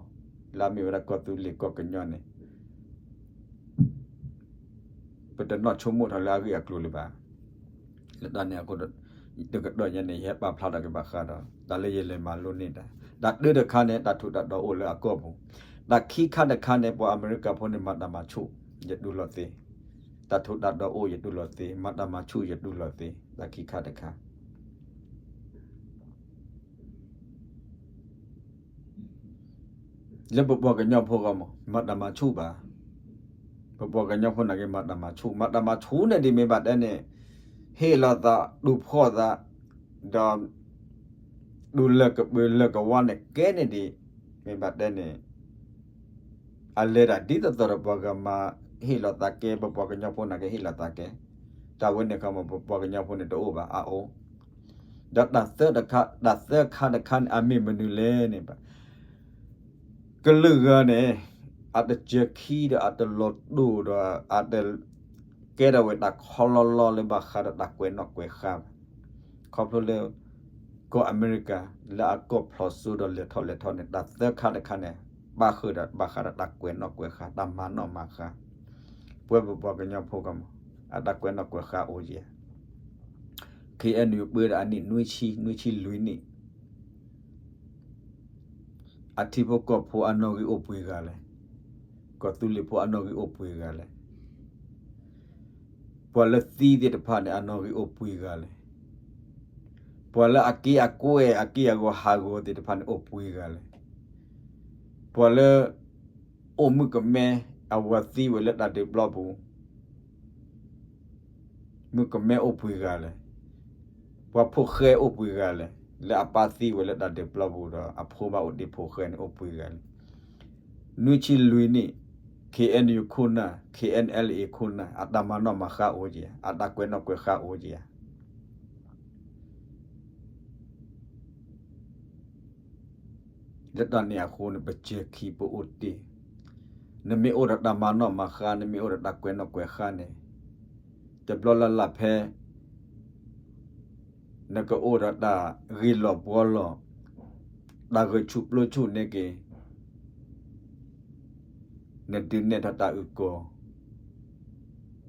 လၢအမ့ၢ်ဝဲဒၣ်ကီၢ်သူလ့ၤကီၢ်ကညီန့ၣ် ပတနီၣ်ဆိကမိၣ်ထီၣ်လၢအဂ့ၢ်အကျိၤလၢၤဘၣ်. လၢတၢ်န့ၣ်အဃိ တကတီၢ်ညါန့ၣ် ယဟဲပာ်ဖျါထီၣ်က့ၤဘၣ်ဃးဒီး တၢ်လၢယလဲၤမၤလိန့ၢ်တၢ် တၢ်တၢတခါန့ၣ် တၢ်ထူးတၢ်တီၤအိၣ်လၢအကီၢ်ပူၤ, တၢ်ခံခါတခါန့ၣ် ပှၤအမဲရကၤဖိန့ၣ် မၤတၢ်မၤဆူၣ် ယတူၢ်လိာ်သ့, တၢ်ထူးတၢ်တီၤအိၣ်ယတူၢ်လိာ်သ့, မၤတၢ်မၤဆူၣ်ယတူၢ်လိာ်သ့, တၢ်ခံခါတခါ လၢပပှၤကညီဖိဂီၢ်မး မၤတၢ်မၤဆူၣ်ဘၣ်. ပပှၤကညီဖိနာ်က့ မၤတၢ်မၤဆူၣ်, မၤတၢ်မၤဆူၣ်န့ၣ်ဒ်မ့ၢ်ဘၣ်တဲန့ၣ် ဟ့ၣ်လီၤသး တူၢ်ဖှီၣ်သး ဒီး တူၢ်လၢၢ်ကပၢၤလၢၢ်ကဝါန့ၣ် ကဲန့ၣ်ဒ် မ့ၢ်ဘၣ်တဲန့ၣ် အလဲၤဒၣ်ဒ်သိးသိးဒီးပှၤဂၤမၤဟ့ၣ်လီၤသးကဲ ပပှၤကညီဖိနာ်က့ဟ့ၣ်လီၤသးကဲ, တၢ်ဝဲန့ၣ်ခီမး ပပှၤကညီဖိန့ၣ်တအိၣ်ဘၣ် အအိၣ်, ဒီးတၢ်သၢတခါ တၢ်သၢခါတခါန့ၣ် အမ့ၢ်မနုၤလဲၣ်န့ၣ် ကလုာ်ဂၤန့ၣ် အတစၢၤခံဒီးအတလီၤတိၢ်ဒီး အတ ကဲထီၣ်ဝဲတၢ်ခီလီလီလၢဘၣ်ဃးဒီးတၢ်ကွဲးနီၣ်ကွဲးဃါဘၣ်. ခီဖျိလၢ ကီၢ်အမဲရကၤ လၢအကီၢ်ဖျိးစိဒီးလဲၤထီၣ်လဲၤထီန့ၣ် တၢ်သၢခါတခါန့ၣ် ပၣ်ဃုာ်ဒီးဘၣ်ဃးဒီးတၢ်ကွဲးနီၣ်ကွဲးဃါ တၢ်မၤနီၣ်မၤဃါ, ပဝဲပပှၤကညီဖိကီၢ်မး အတၢ်ကွဲးနီၣ်ကွဲးဃါအိၣ်ယဲၢ် ခ့ၣ်အဲၣ်ယူၣ် ပှဲၤဒီးအနံၣ်နွံဆံ နွံဆံလွံၢ်နံၣ် အထံဖိကီၢ်ဖိအနီၣ်ဂံၢ်အိၣ်ပှဲၤဂၤလဲၣ်, ကီၢ်သူလ့ၤဖိအနီၣ်ဂံၢ်အိၣ်ပှဲၤဂၤလဲၣ်, ပှၤလၢသံသ့ၣ်တဖၣ်န့ၣ် အနီၣ်ဂံၢ်အိၣ်ပှဲၤဂၤလဲၣ်, ပှၤလၢအက့အကွဲၢ်အက့အဂီၤဟးဂီၤသ့ၣ်တဖၣ်န့ၣ် အိၣ်ပှဲၤဂၤလဲၣ်, ပှၤလၢ အိၣ်မုၣ်ကမဲ အဝၤသံဝဲလၢတၢ်ဒုးပျီပူၤ မုၣ်ကမဲအိၣ်ပှဲၤဂၤလဲၣ်, ပှၤဖိၣ်ဃဲအိၣ်ပှဲၤဂၤလဲၣ်, လၢအပၢ်သံဝဲလၢတၢ်ဒုးပျီပူၤဒီး အဖိဘၣ်အိၣ်ဒံးဖိၣ်ဃဲန့ၣ်အိၣ်ပှဲၤဂၤလဲၣ်, နွံဆံလွံၢ်နံၣ် ခ့ၣ်အဲၣ်ယူၣ် ခိၣ်နၢ် ခ့ၣ်အဲၣ်အဲလ်အ့ ခိၣ်နၢ် အတၢ်မၤနီၣ်မၤဃါအိၣ်က့ၤ အတၢ်ကွဲးနီၣ်ကွဲးဃါအိၣ်က့ၤဧါ လၢတၢ်န့ၣ်အဃိန့ၣ် ပစၢၤခံပအိၣ်တ့ၢ်, နမ့ၢ်အိၣ်ဒီးတၢ်မၤနီၣ်မၤဃါ နမ့ၢ်အိၣ်ဒီးတၢ်ကွဲးနီၣ်ကွဲးဃါန့ၣ်, တဘျီလၢ်လၢ်ဖဲ နကအိၣ်ဒီးတၢ်ဂ့ၤလီၤဘှီလီၤ, တၢ်ဂဲၤဆူၣ်ပျိဆူၣ်န့ၢ်က့ၤ နဒုးနဲၣ်ထီၣ်တၢ်အုၣ်ကီၤ,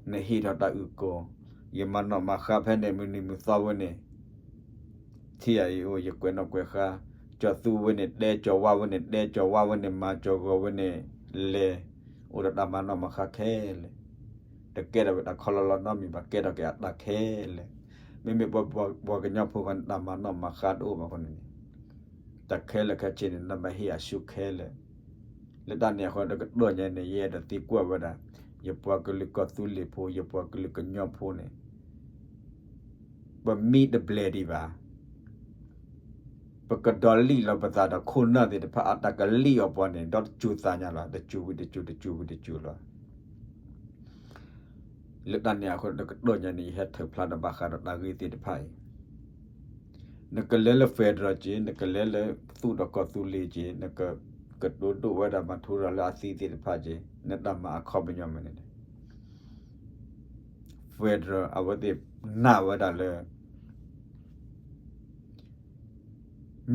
နဟ့ၣ်ထီၣ်တၢ်အုၣ်ကီၤ, ယမၤနီၣ်မၤဃါဖဲန့ၣ် မုၢ်နံၤမုၢ်သီဝဲန့ၣ်, ထံၣ်ယၤအံၤအိၣ် ယကွဲးနီၣ်ကွဲးဃါ, ကၠီၤသူဝဲန့ၣ် တဲကၠီၤဝါဝဲန့ၣ် တဲကၠီၤဝါဝဲန့ၣ် မၤကၠီၤဂီၤဝဲန့ၣ် လဲၤ, အိၣ်ဒီးတၢ်မၤနီၣ်မၤဃါခဲလၢာ်, တကဲထီၣ်ဝဲတၢ်ခီလီလီနီတမံၤဘၣ် ကဲထီၣ်က့ၤအတၢ်ခဲလၢာ်, မ့မ့ၢ်ပှၤကညီဖိဃီန့ၣ် တၢ်မၤနီၣ်မၤဃါတအိၣ်ဘၣ်ဃိန့ၣ်န့ၣ် တၢ်ခဲလၢာ်ခဲဆ့န့ၣ် နဘၣ်ဟ့ၣ်အဆူၣ်ခဲလၢာ်, လၢတၢ်န့ၣ်အဃိ တကတီၢ်ညါန့ၣ် ယအဲၣ်ဒိးသံကွၢ်ဝဲဒၣ် ယပှၤကလုာ်ကီၢ်သူလ့ၤဖိ ယပှၤကလုာ်ကညီဖိန့ၣ် ပမံတဘျဲၣ်ဒံးဘၣ်, ပကဒိးလံၣ်လီၤပသးဒီးခိၣ်နၢ်သ့ၣ်တဖၣ်အတၢ်ကလံၣ်အီၤပှၤန့ၣ် ဒီတစူၤသးညါလီၤ တစူၤဝံၤတစူၤ တစူၤဝံၤတစူၤလီၤ လၢတၢ်န့ၣ်အဃိ တကတီၢ်ညါန့ၣ် ယဟဲထုးဖျါဒီးဘၣ်ဃးဒီးတၢ်ဂ့ၢ်သ့ၣ်တဖၣ်အံၤ, နကလဲၤလၢ federal က့ၤ နကလဲၤလၢသူၣ်ဒီးကီၢ်သူလ့ၤက့ၤ နကကတိၤဒိၣ်ဝဲဒၣ်မၤထူရၤလၢအသံသ့ၣ်တဖၣ်က့ၤ နတၢ်မၤအခီပညီမ့ၢ်န့ၣ် federal အဝဲသ့ၣ်နာ်ဝဲဒၣ်လၢ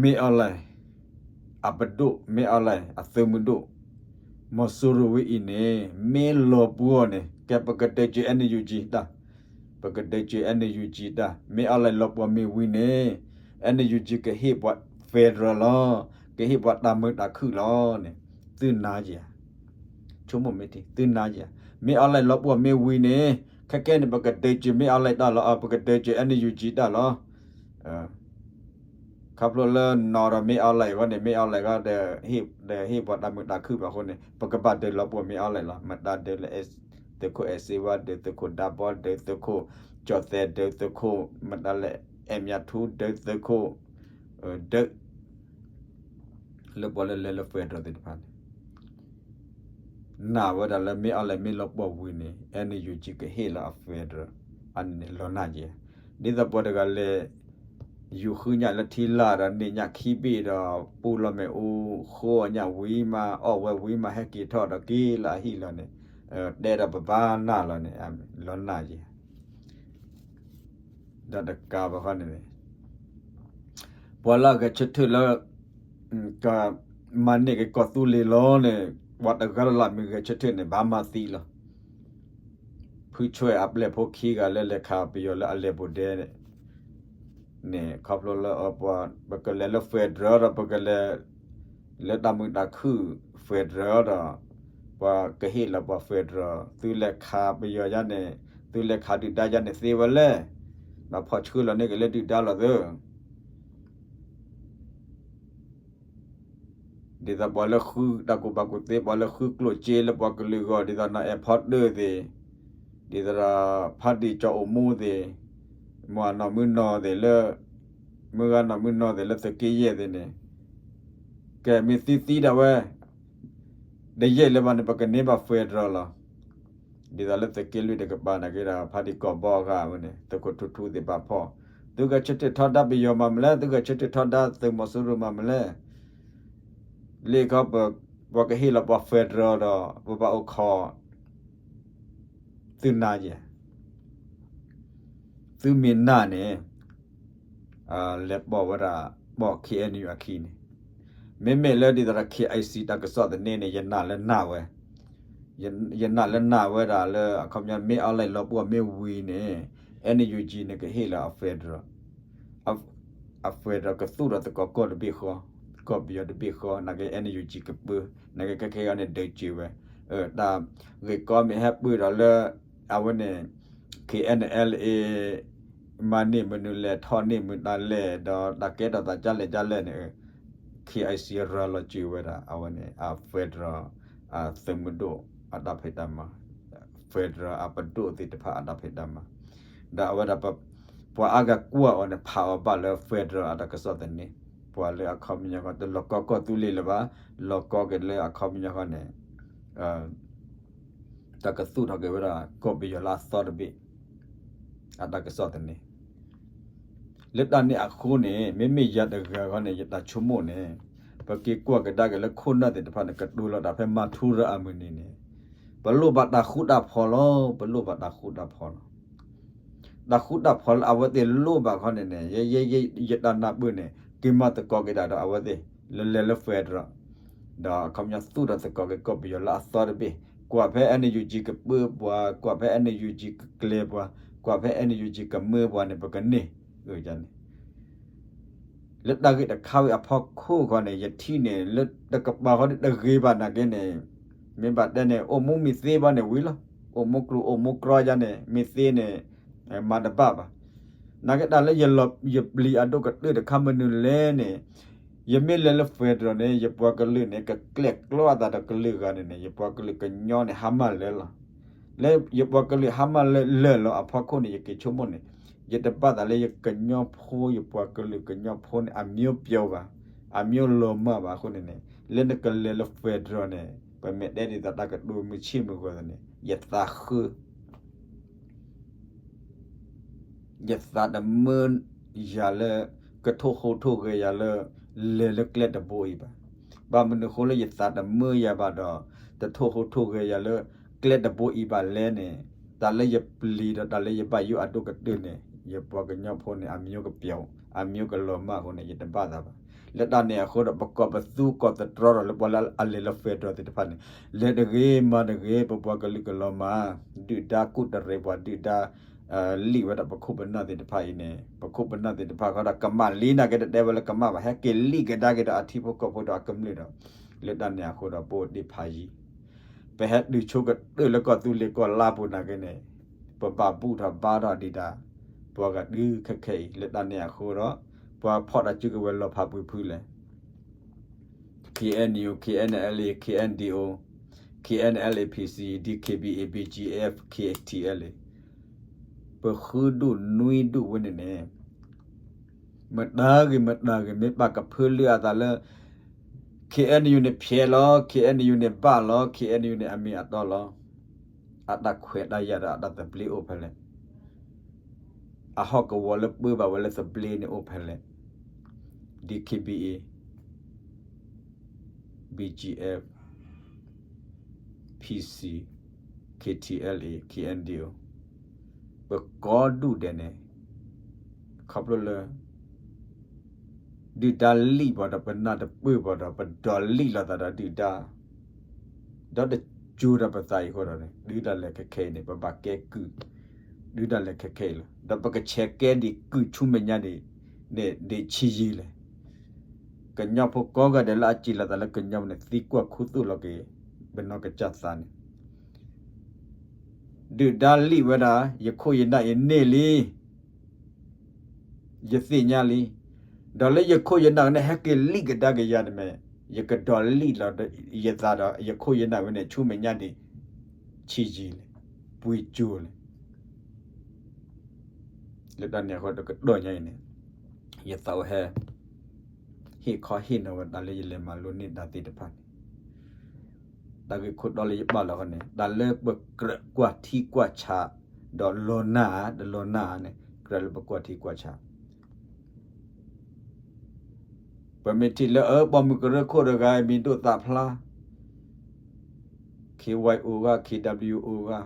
မ့ၢ်အီၤလဲၣ် အပဒိၣ် မ့ၢ်အီၤလဲၣ် အသုးမုၢ်ဒိၣ် မီၤစိရိၤဝဲအံၤန့ၣ် မ့ၢ်လီၤပှီၢ်န့ၣ် ကဲပကဒုးက့ၤ NUG တၢ်, ပကဒုးက့ၤ NUG တၢ် မ့ၢ်အီၤလဲၣ်လီၤပှီၢ်မ့ၢ်ဝံၤန့ၣ် NUG ကဟ့ၣ်ပှၤ federal လီၤ, ကဟ့ၣ်ပှၤတၢ်မုာ်တၢ်ခုၣ်လီၤန့ၣ် သုနာ်ယၤ ဆိကမိၣ်မ့ၢ်ထံ သုနာ်ယၤ မ့ၢ်အီၤလဲၣ်လီၤပှီၢ်မ့ၢ်ဝံၤန့ၣ် ခဲကဲန့ၣ် ပကဒုးက့ၤ မ့ၢ်အီၤလဲၣ်တၢ်လီၤ ပကဒုးက့ၤ NUG တၢ်လီၤ ခီဖျိလၢနီၢ်ဒီးမ့ၢ်အီၤလဲၣ်အဂီၢ်န့ၣ် မ့ၢ်အီၤလဲၣ်အဂီၢ်ဒီး ဟ့ၣ်ပှၤတၢ်မုာ်တၢ်ခုၣ်ဘၣ်အဃိန့ၣ် ပကဘၣ်ဒုးလီၤပှီၢ်မ့ၢ်အီၤလဲၣ်လီၤ. မတၤဒုးလၢ သုးခိၣ်အဲၣ်စ့ဝါဒုး သုးခိၣ်ဒါဘီဒုး သုးခိၣ်ကၠီၣ်သဲးဒုး သုးခိၣ်မတၤလဲၣ် အဲၣ်မၠးထူဒုး သုးခိၣ် ဒုး လၢပှၤလၢလဲၤလၢ federal သ့ၣ်တဖၣ်န့ၣ် နာ်ဝဲဒၣ်လၢမ့ၢ်အီၤလဲၣ်မ့ၢ်လီၤပှီၢ်ဝံၤန့ၣ် NUG ကဟ့ၣ်လီၤအ federal အန့ၣ်န့ၣ်လီၤနာ်က့ၤ ဒ်သိးပှၤတဂၤလဲၤ ယူၤဃုညၣ်လၢထံလာ်ဒီးန့ၢ်ညၣ်ခံဘ့ၣ်ဒီး ပူလီၤမ့ၣ်အူဃိအညၣ်ဝံၤမး အီၣ်ဝဲဝံၤမး ဟဲက့ၤထီၣ်ဒီးက့ၤလၢအဟံၣ်လီၤန့ၣ် တဲဒီးပဘၣ်နာ်လီၤန့ၣ် လီၤနာ်က့ၤ ဒီးတကးဘၣ်ဃီန့ၣ်န့ၣ် ပှၤလၢအဂဲၤဆၢထၢၣ်လၢ ကမၤန့ၢ်က့ၤကီၢ်သူလ့ၤလီၤန့ၣ်, ပှၤတဂၤလၢ်လၢ်မ့ၢ်ဂဲၤဆၢထၢၣ်န့ၣ် ဘၣ်မၤသံလီၤ. ဖုဆွဲၣ်အပျဲၢ်ဖိခံဂၤလၢလဲၤခးပယီၤလၢအလဲၤဘူးဒဲန့ၣ်, ခီဖျိလၢပှၤ ပကလဲၤလၢ federal ဒီး ပကလဲၤ လၢတၢ်မုာ်တၢ်ခုၣ် federal ဒီး ပှၤကဟ့ၣ်လီၤပှၤ federal, သုလဲၤခးပယီၤယါန့ၣ်, သုလဲၤခးဒုၣ်ဒါယါန့ၣ်သ့ဝဲလဲၣ်, ဘၣ်ဖီၣ်ဆှၢလီၤန့ၢ်က့ၤလၢဒုၣ်ဒါလီၤသၢ ဒ်သိးပှၤလၢဃုတၢ်ကူၣ်ဘၣ်ကူၣ်သ့, ပှၤလၢဃုကျိၣ်စ့လၢပှၤကလုာ်အဂီၢ်, ဒ်သိးနီၢ်အဲၣ်ဖီတၢၢ်သ့ၣ်, ဒ်သိးဖးဒံၣ်ကၠီအိၣ်မူသ့ၣ်, မုၢ်ဂၤနီၢ်မုၢ်နီၢ်သ့ၣ်လၢ, မုၢ်ဂၤနီၢ်မုၢ်နီၢ်သ့ၣ်လၢသုးက့ယဲၢ်သ့ၣ်န့ၣ်, ကဲမ့ၢ်သုသံဒၣ်ဝဲ တယဲၢ်လၢၤဘၣ်န့ၣ် ပကန့ၢ်ဘၣ် federal လီၤ. ဒ်သိးလၢသုးက့လွံၢ်တကပၤန့ၣ်က့ဒီး ဖးဒံၣ်ကီၢ်ဘီအဂၤဝဲန့ၣ် သုးခိၣ်ထူထူသ့ၣ်ပာ်ဖီၣ်, သုဂဲၤဆၢထၢၣ်ထီဒါပယီၤမၤမနုၤလဲၣ်, သုဂဲၤဆၢထၢၣ်ထီဒါသုးမီၤစိရိၤမၤမနုၤလဲၣ်, လၢခီပ ပှၤကဟ့ၣ်လီၤပှၤ federal ဒီး ပဘၣ်အိၣ်ခိး သုနၤယဲၢ် သုမ့ၢ်နၤန့ၣ် လဲၤပိာ်ဝဲဒၣ် ပိာ် K N U အခံန့ၣ်, မ့မ့ၢ်လၢဒ်သိးဒီး K I C တၢ်ကစီၣ်သန့န့ၣ် ယနာ်လၢနာ်ဝဲ, ယနာ်လၢနာ်ဝဲဒၣ်လၢအခီပညီ မ့ၢ်အီၤလဲၣ်လီၤပှီၢ်မ့ၢ်ဝံၤန့ၣ် N U G န့ၣ်ကဟ့ၣ်လီၤအ federal, အ federal ကသူၣ်ထီၣ်သကိးကီၢ်တဘ့ၣ်ဃီ, ကီၢ်ပယီၤတဘ့ၣ်ဃီ, နာ်က့ N U G ကပၢ, နာ်က့ခဲခဲအံၤန့ၣ် ဒုးစၢၤဝဲ, တၢ်ဂ့ၢ်ကီမ့ၢ်ဟဲပၢၢ်ဒီးလၢ အဝဲန့ၣ် K N L A မၤန့ၢ်မနုၤလဲၣ်, ထီၣ်န့ၢ်မနုၤလဲၣ်, ဒီးတၢ်ကဲထီၣ်သးကလဲၣ်ကလဲၣ်န့ၣ် K I C ရၤလီၤစၢၤဝဲဒၣ် အဝဲန့ၣ် အ federal အသုးမုၢ်ဒိၣ်အတၢ်ဖံးတၢ်မၤ, federal အပဒိၣ်သ့ၣ်တဖၣ်အတၢ်ဖံးတၢ်မၤ, ဒီးအဝဲဒၣ် ပှၤအါဂၤကွၢ်အီၤန့ၣ် ဖးအီၤဘၣ်လၢ federal အတၢ်ကစီၣ်သန့, ပှၤလၢအခီပညီဃီ တလီၤကီကီၢ်သူလ့ၤလၢၤဘၣ်, လီၤကီက့ၤလၢအခီပညီဃီန့ၣ် တၢ်ကသူၣ်ထီၣ်က့ၤဝဲဒၣ် ကီၢ်ပယီၤလၢအသီတဘ့ၣ် အတၢ်ကစီၣ်သန့, လၢတၢ်န့ၣ်အဃိန့ၣ် မ့မ့ၢ်ယၤတဂၤဃီန့ၣ် ယတၢ်ဆိကမိၣ်န့ၣ် ပက့ၤကွၢ်ကဒါက့ၤလၢခိၣ်နၢ်သ့ၣ်တဖၣ်န့ၣ် ကတိၤလီၤတၢ်ဖဲမၤထူရၤအမုၢ်နံၤန့ၣ်, ပလိၣ်ဘၣ်တၢ်ဃူတၢ်ဖိးလီၤ, ပလိၣ်ဘၣ်တၢ်ဃူတၢ်ဖိးလီၤ. တၢ်ဃူတၢ်ဖိးလၢအဝဲသ့ၣ်လိၣ်ဘၣ်ခီန့ၣ်န့ၣ် ယ ယ ယ ယတၢ်နၢ်ပၢၢ်န့ၣ် က့ၤမၤသကိးက့ၤဒၣ်ဒီးအဝဲသ့ၣ် လဲၤလဲၤလၢ federal ဒီးအခီပညီသူၣ်ထီၣ်သကိးက့ၤကီၢ်ပယီၤလၢအသီတဘ့ၣ်, ကွၢ်ဖဲ N U G ကပၢပှၤ, ကွၢ်ဖဲ N U G ကကျဲၤပှၤ, ကွၢ်ဖဲ N U G ကမၢပှၤန့ၣ် ပကန့ၢ်န့ၣ် လၢတၢ်ဂ့ၢ်တခါဝံၤအဖီခိၣ်ဃီန့ၣ် ယထံၣ်န့ၣ် လၢတကပၤဃီဒ်တဂ့ၤဘၣ်နာ်က့န့ၣ်, မ့ၢ်ဘၣ်တဲန့ၣ် အိၣ်မူမ့ၢ်သ့ဘၣ်န့ၣ်ဝံၤလီၤ. အိၣ်မူကျိၤအိၣ်မူကြီယါန့ၣ် မ့ၢ်သ့န့ၣ် မၤတဘၣ်ဘၣ်. နာ်က့တၢ်လၢယပျံၤအဒိၣ်ကတၢၢ်တခါမနုၤလဲၣ်န့ၣ်, ယမ့ၢ်လဲၤလၢ federal န့ၣ် ယပှၤကလုာ်န့ၣ် ကကျဲၣ်ကျီအသးဒီးကလုာ်ဂၤန့ၣ်န့ၣ် ယပှၤကလုာ်ကညီန့ၣ် ဟါမၢ်လၢာ်လီၤ. လၢယပှၤကလုာ်ဟါမၢ်လၢာ်လၢာ်လီၤအဖီခိၣ်န့ၣ် ယက့ၤဆိကမိၣ်န့ၣ် ယတဘၣ်သးလၢယကညီဖိ ယပှၤကလုာ်ကညီဖိန့ၣ် အမျိုးပျော်ဘၣ်, အမျိုးလီၤမၢ်ဘၣ်အဃိန့ၣ်န့ၣ် လၢနကလဲၤလၢ federal န့ၣ် ပမ့ၢ်တဲဒ်သိးတၢ်ကတိၤမုၢ်ဆ့ၣ်မုၢ်ဂီၤန့ၣ် ယသးဃၢ ယသးတမၢယၤလၢ ကထိၣ်ဟူးထိၣ်ဂဲၤယၤလၢ လဲၤလၢကျဲတဘိအံၤဘၣ်. ဘၣ်မနုၤအဃိလၢယသးတမၢယၤဘၣ်ဒီး တထိၣ်ဟူးထိၣ်ဂဲၤယၤလၢ ကျဲတဘိအံၤဘၣ်လဲၣ်န့ၣ်, တၢ်လၢယပျံၤဒီးတၢ်လၢယဘၣ်ယိၣ်အဒိၣ်ကတၢၢ်န့ၣ် ယပှၤကညီဖိန့ၣ် အမျိုးကပျော်, အမျိုးကလီၤမၢ်အဃိန့ၣ် ယတဘၣ်သးဘၣ်. လၢတၢ်န့ၣ်အဃိဒီး ပကီၢ်ပသူကီၢ်သတြီဒီးလၢပှၤလၢအလဲၤလၢ federal သ့ၣ်တဖၣ်န့ၣ် လဲၤတဂ့ၤမၤတဂ့ၤ ပပှၤကလုာ်ကလီၤမၢ်, ဒုၣ်ဒါကူၣ်တရံးပှၤ ဒုၣ်ဒါ လံၣ်ဝဲဒၣ်ပခိၣ်ပနၢ်သ့ၣ်တဖၣ်အံၤန့ၣ် ပခိၣ်ပနၢ်သ့ၣ်တဖၣ်ဃီဒီး ကမၣ်လံနာ်က့ တတဲဝဲလၢကမၣ်ဘၣ် ဟဲက့ၤလံၣ်ကဒါက့ၤဒီးအထံဖိကီၢ်ဖိဒီးအကမျၢၢ်ဒီး လၢတၢ်န့ၣ်အဃိဒီး ပအိၣ်ဒ့ၣ်ဖးယံၤ ပဟဲတုၤဆိကတၢၢ်လၢကီၢ်သူလ့ၤကီၢ်လါပူၤနာ်က့န့ၣ် ပဘၣ်ဘူၣ်ထီၣ်ဘါထီၣ်ဒံးဒၣ် ပှၤဂၤဒုးခဲခဲအံၤ လၢတၢ်န့ၣ်အဃိဒီး ပှၤဖီၣ်တၢ်စုကဝဲၤလီၤဖးပှဲၤဖုလဲၣ် K N U, K N L A, K N D O, K N L A P C, D K B A, B G F, K T L A ပဃုဒူၣ်နွံဒူၣ်ဝဲန့ၣ်န့ၣ် မတၤဂ့ၤမတၤဂ့ၤ မ့ၢ်ပာ်ကဖၢလၢအသးလၢ K N U န့ၣ်ဖျဲးလီၤ, K N U န့ၣ်ဘၣ်လီၤ, K N U န့ၣ်အမ့ၢ်အတီလီၤ. အတၢ်ခွဲးတၢ်ယာ်ဒီးအတၢ်သဘျ့အိၣ်ဖဲလဲၣ်. အဟီၣ်ကဝီၤလၢပၢဘၣ်ဝဲလၢသဘျ့န့ၣ်အိၣ်ဖဲလဲၣ်. D K B A, B G F, P C, K T L A, K N D O ပကိးဒူၣ်ဒဲးန့ၣ် ခီဖျိလၢ ဒုၣ်ဒါလံၣ်ဘၣ်ဒီး ပနၢ်တပၢၢ်ဘၣ်ဒီး ပဒိးလံၣ်လိာ်သးဒီးဒုၣ်ဒါ, ဒီးတကၠိၤဒီးပသးအံၤအဃိဒီးန့ၣ် တုၤဒၣ်လဲာ်ခဲခဲအံၤန့ၣ် ပဘၣ်ကဲကုၢ်, တုၤဒၣ်လဲာ်ခဲခဲအံၤလီၤ. ဒီးပကဆဲးကဲဒံးကုၢ်ဆူမဲာ်ညါဒံး န့ၣ်ဒံးဆံးယံာ်လဲၣ်. ကညီဖိကိးဂၤဒဲးလၢအစံးလီၤသးလၢကညီန့ၣ် သံကွၢ်ခူသူၣ်လီၤက့ၤ ပနီၢ်ကစၢ်သးန့ၣ် ဒုၣ်ဒါလံၣ်ဝဲဒၣ် ယခိၣ်ယနၢ်အံၤန့ၢ်လံ, ယသ့ၣ်ညါလံ. ဒီးလၢယခိၣ်ယနၢ်န့ၣ် ဟဲက့ၤလံၣ်ကဒါက့ၤယၤန့ၣ်မ့ၢ် ယကဒိးလံၣ်လီၤယသးဒီး ယခိၣ်ယနၢ်ဝဲန့ၣ် ဆူမဲာ်ညါဒံး ဆံးယံာ်လဲၣ်, ပှ့ၤကၠိၤလဲၣ်. လၢတၢ်န့ၣ်အဃိ တကတီၢ်ညါအံၤန့ၣ် ယသးအိၣ်ဟဲ ဟ့ၣ်ခီဟ့ၣ်နီၤဝဲတၢ်လၢယလဲၤမၤလိန့ၢ်တၢ်သ့ၣ်တဖၣ်န့ၣ် တၢ်ဂ့ၢ်ခိၣ်တီလၢယပာ်လီၤဃီန့ၣ် တၢ်လၢပကြၢးကွၢ်ထံကွၢ်ဆး ဒီးလီၤနၢ်ဧါ တလီၤနၢ်ဧါန့ၣ် ကြၢးလၢပကွၢ်ထံကွၢ်ဆး ပမ့ၢ်ထံၣ်လၢအပိာ်မုၣ်ကရၢခိၣ်တဂၤ မံၤဒိၣ်သးဖျါ ခ့ဝဲအိၣ်ဂၤ ခ့ဒဘလံယိအိၣ်ဂၤ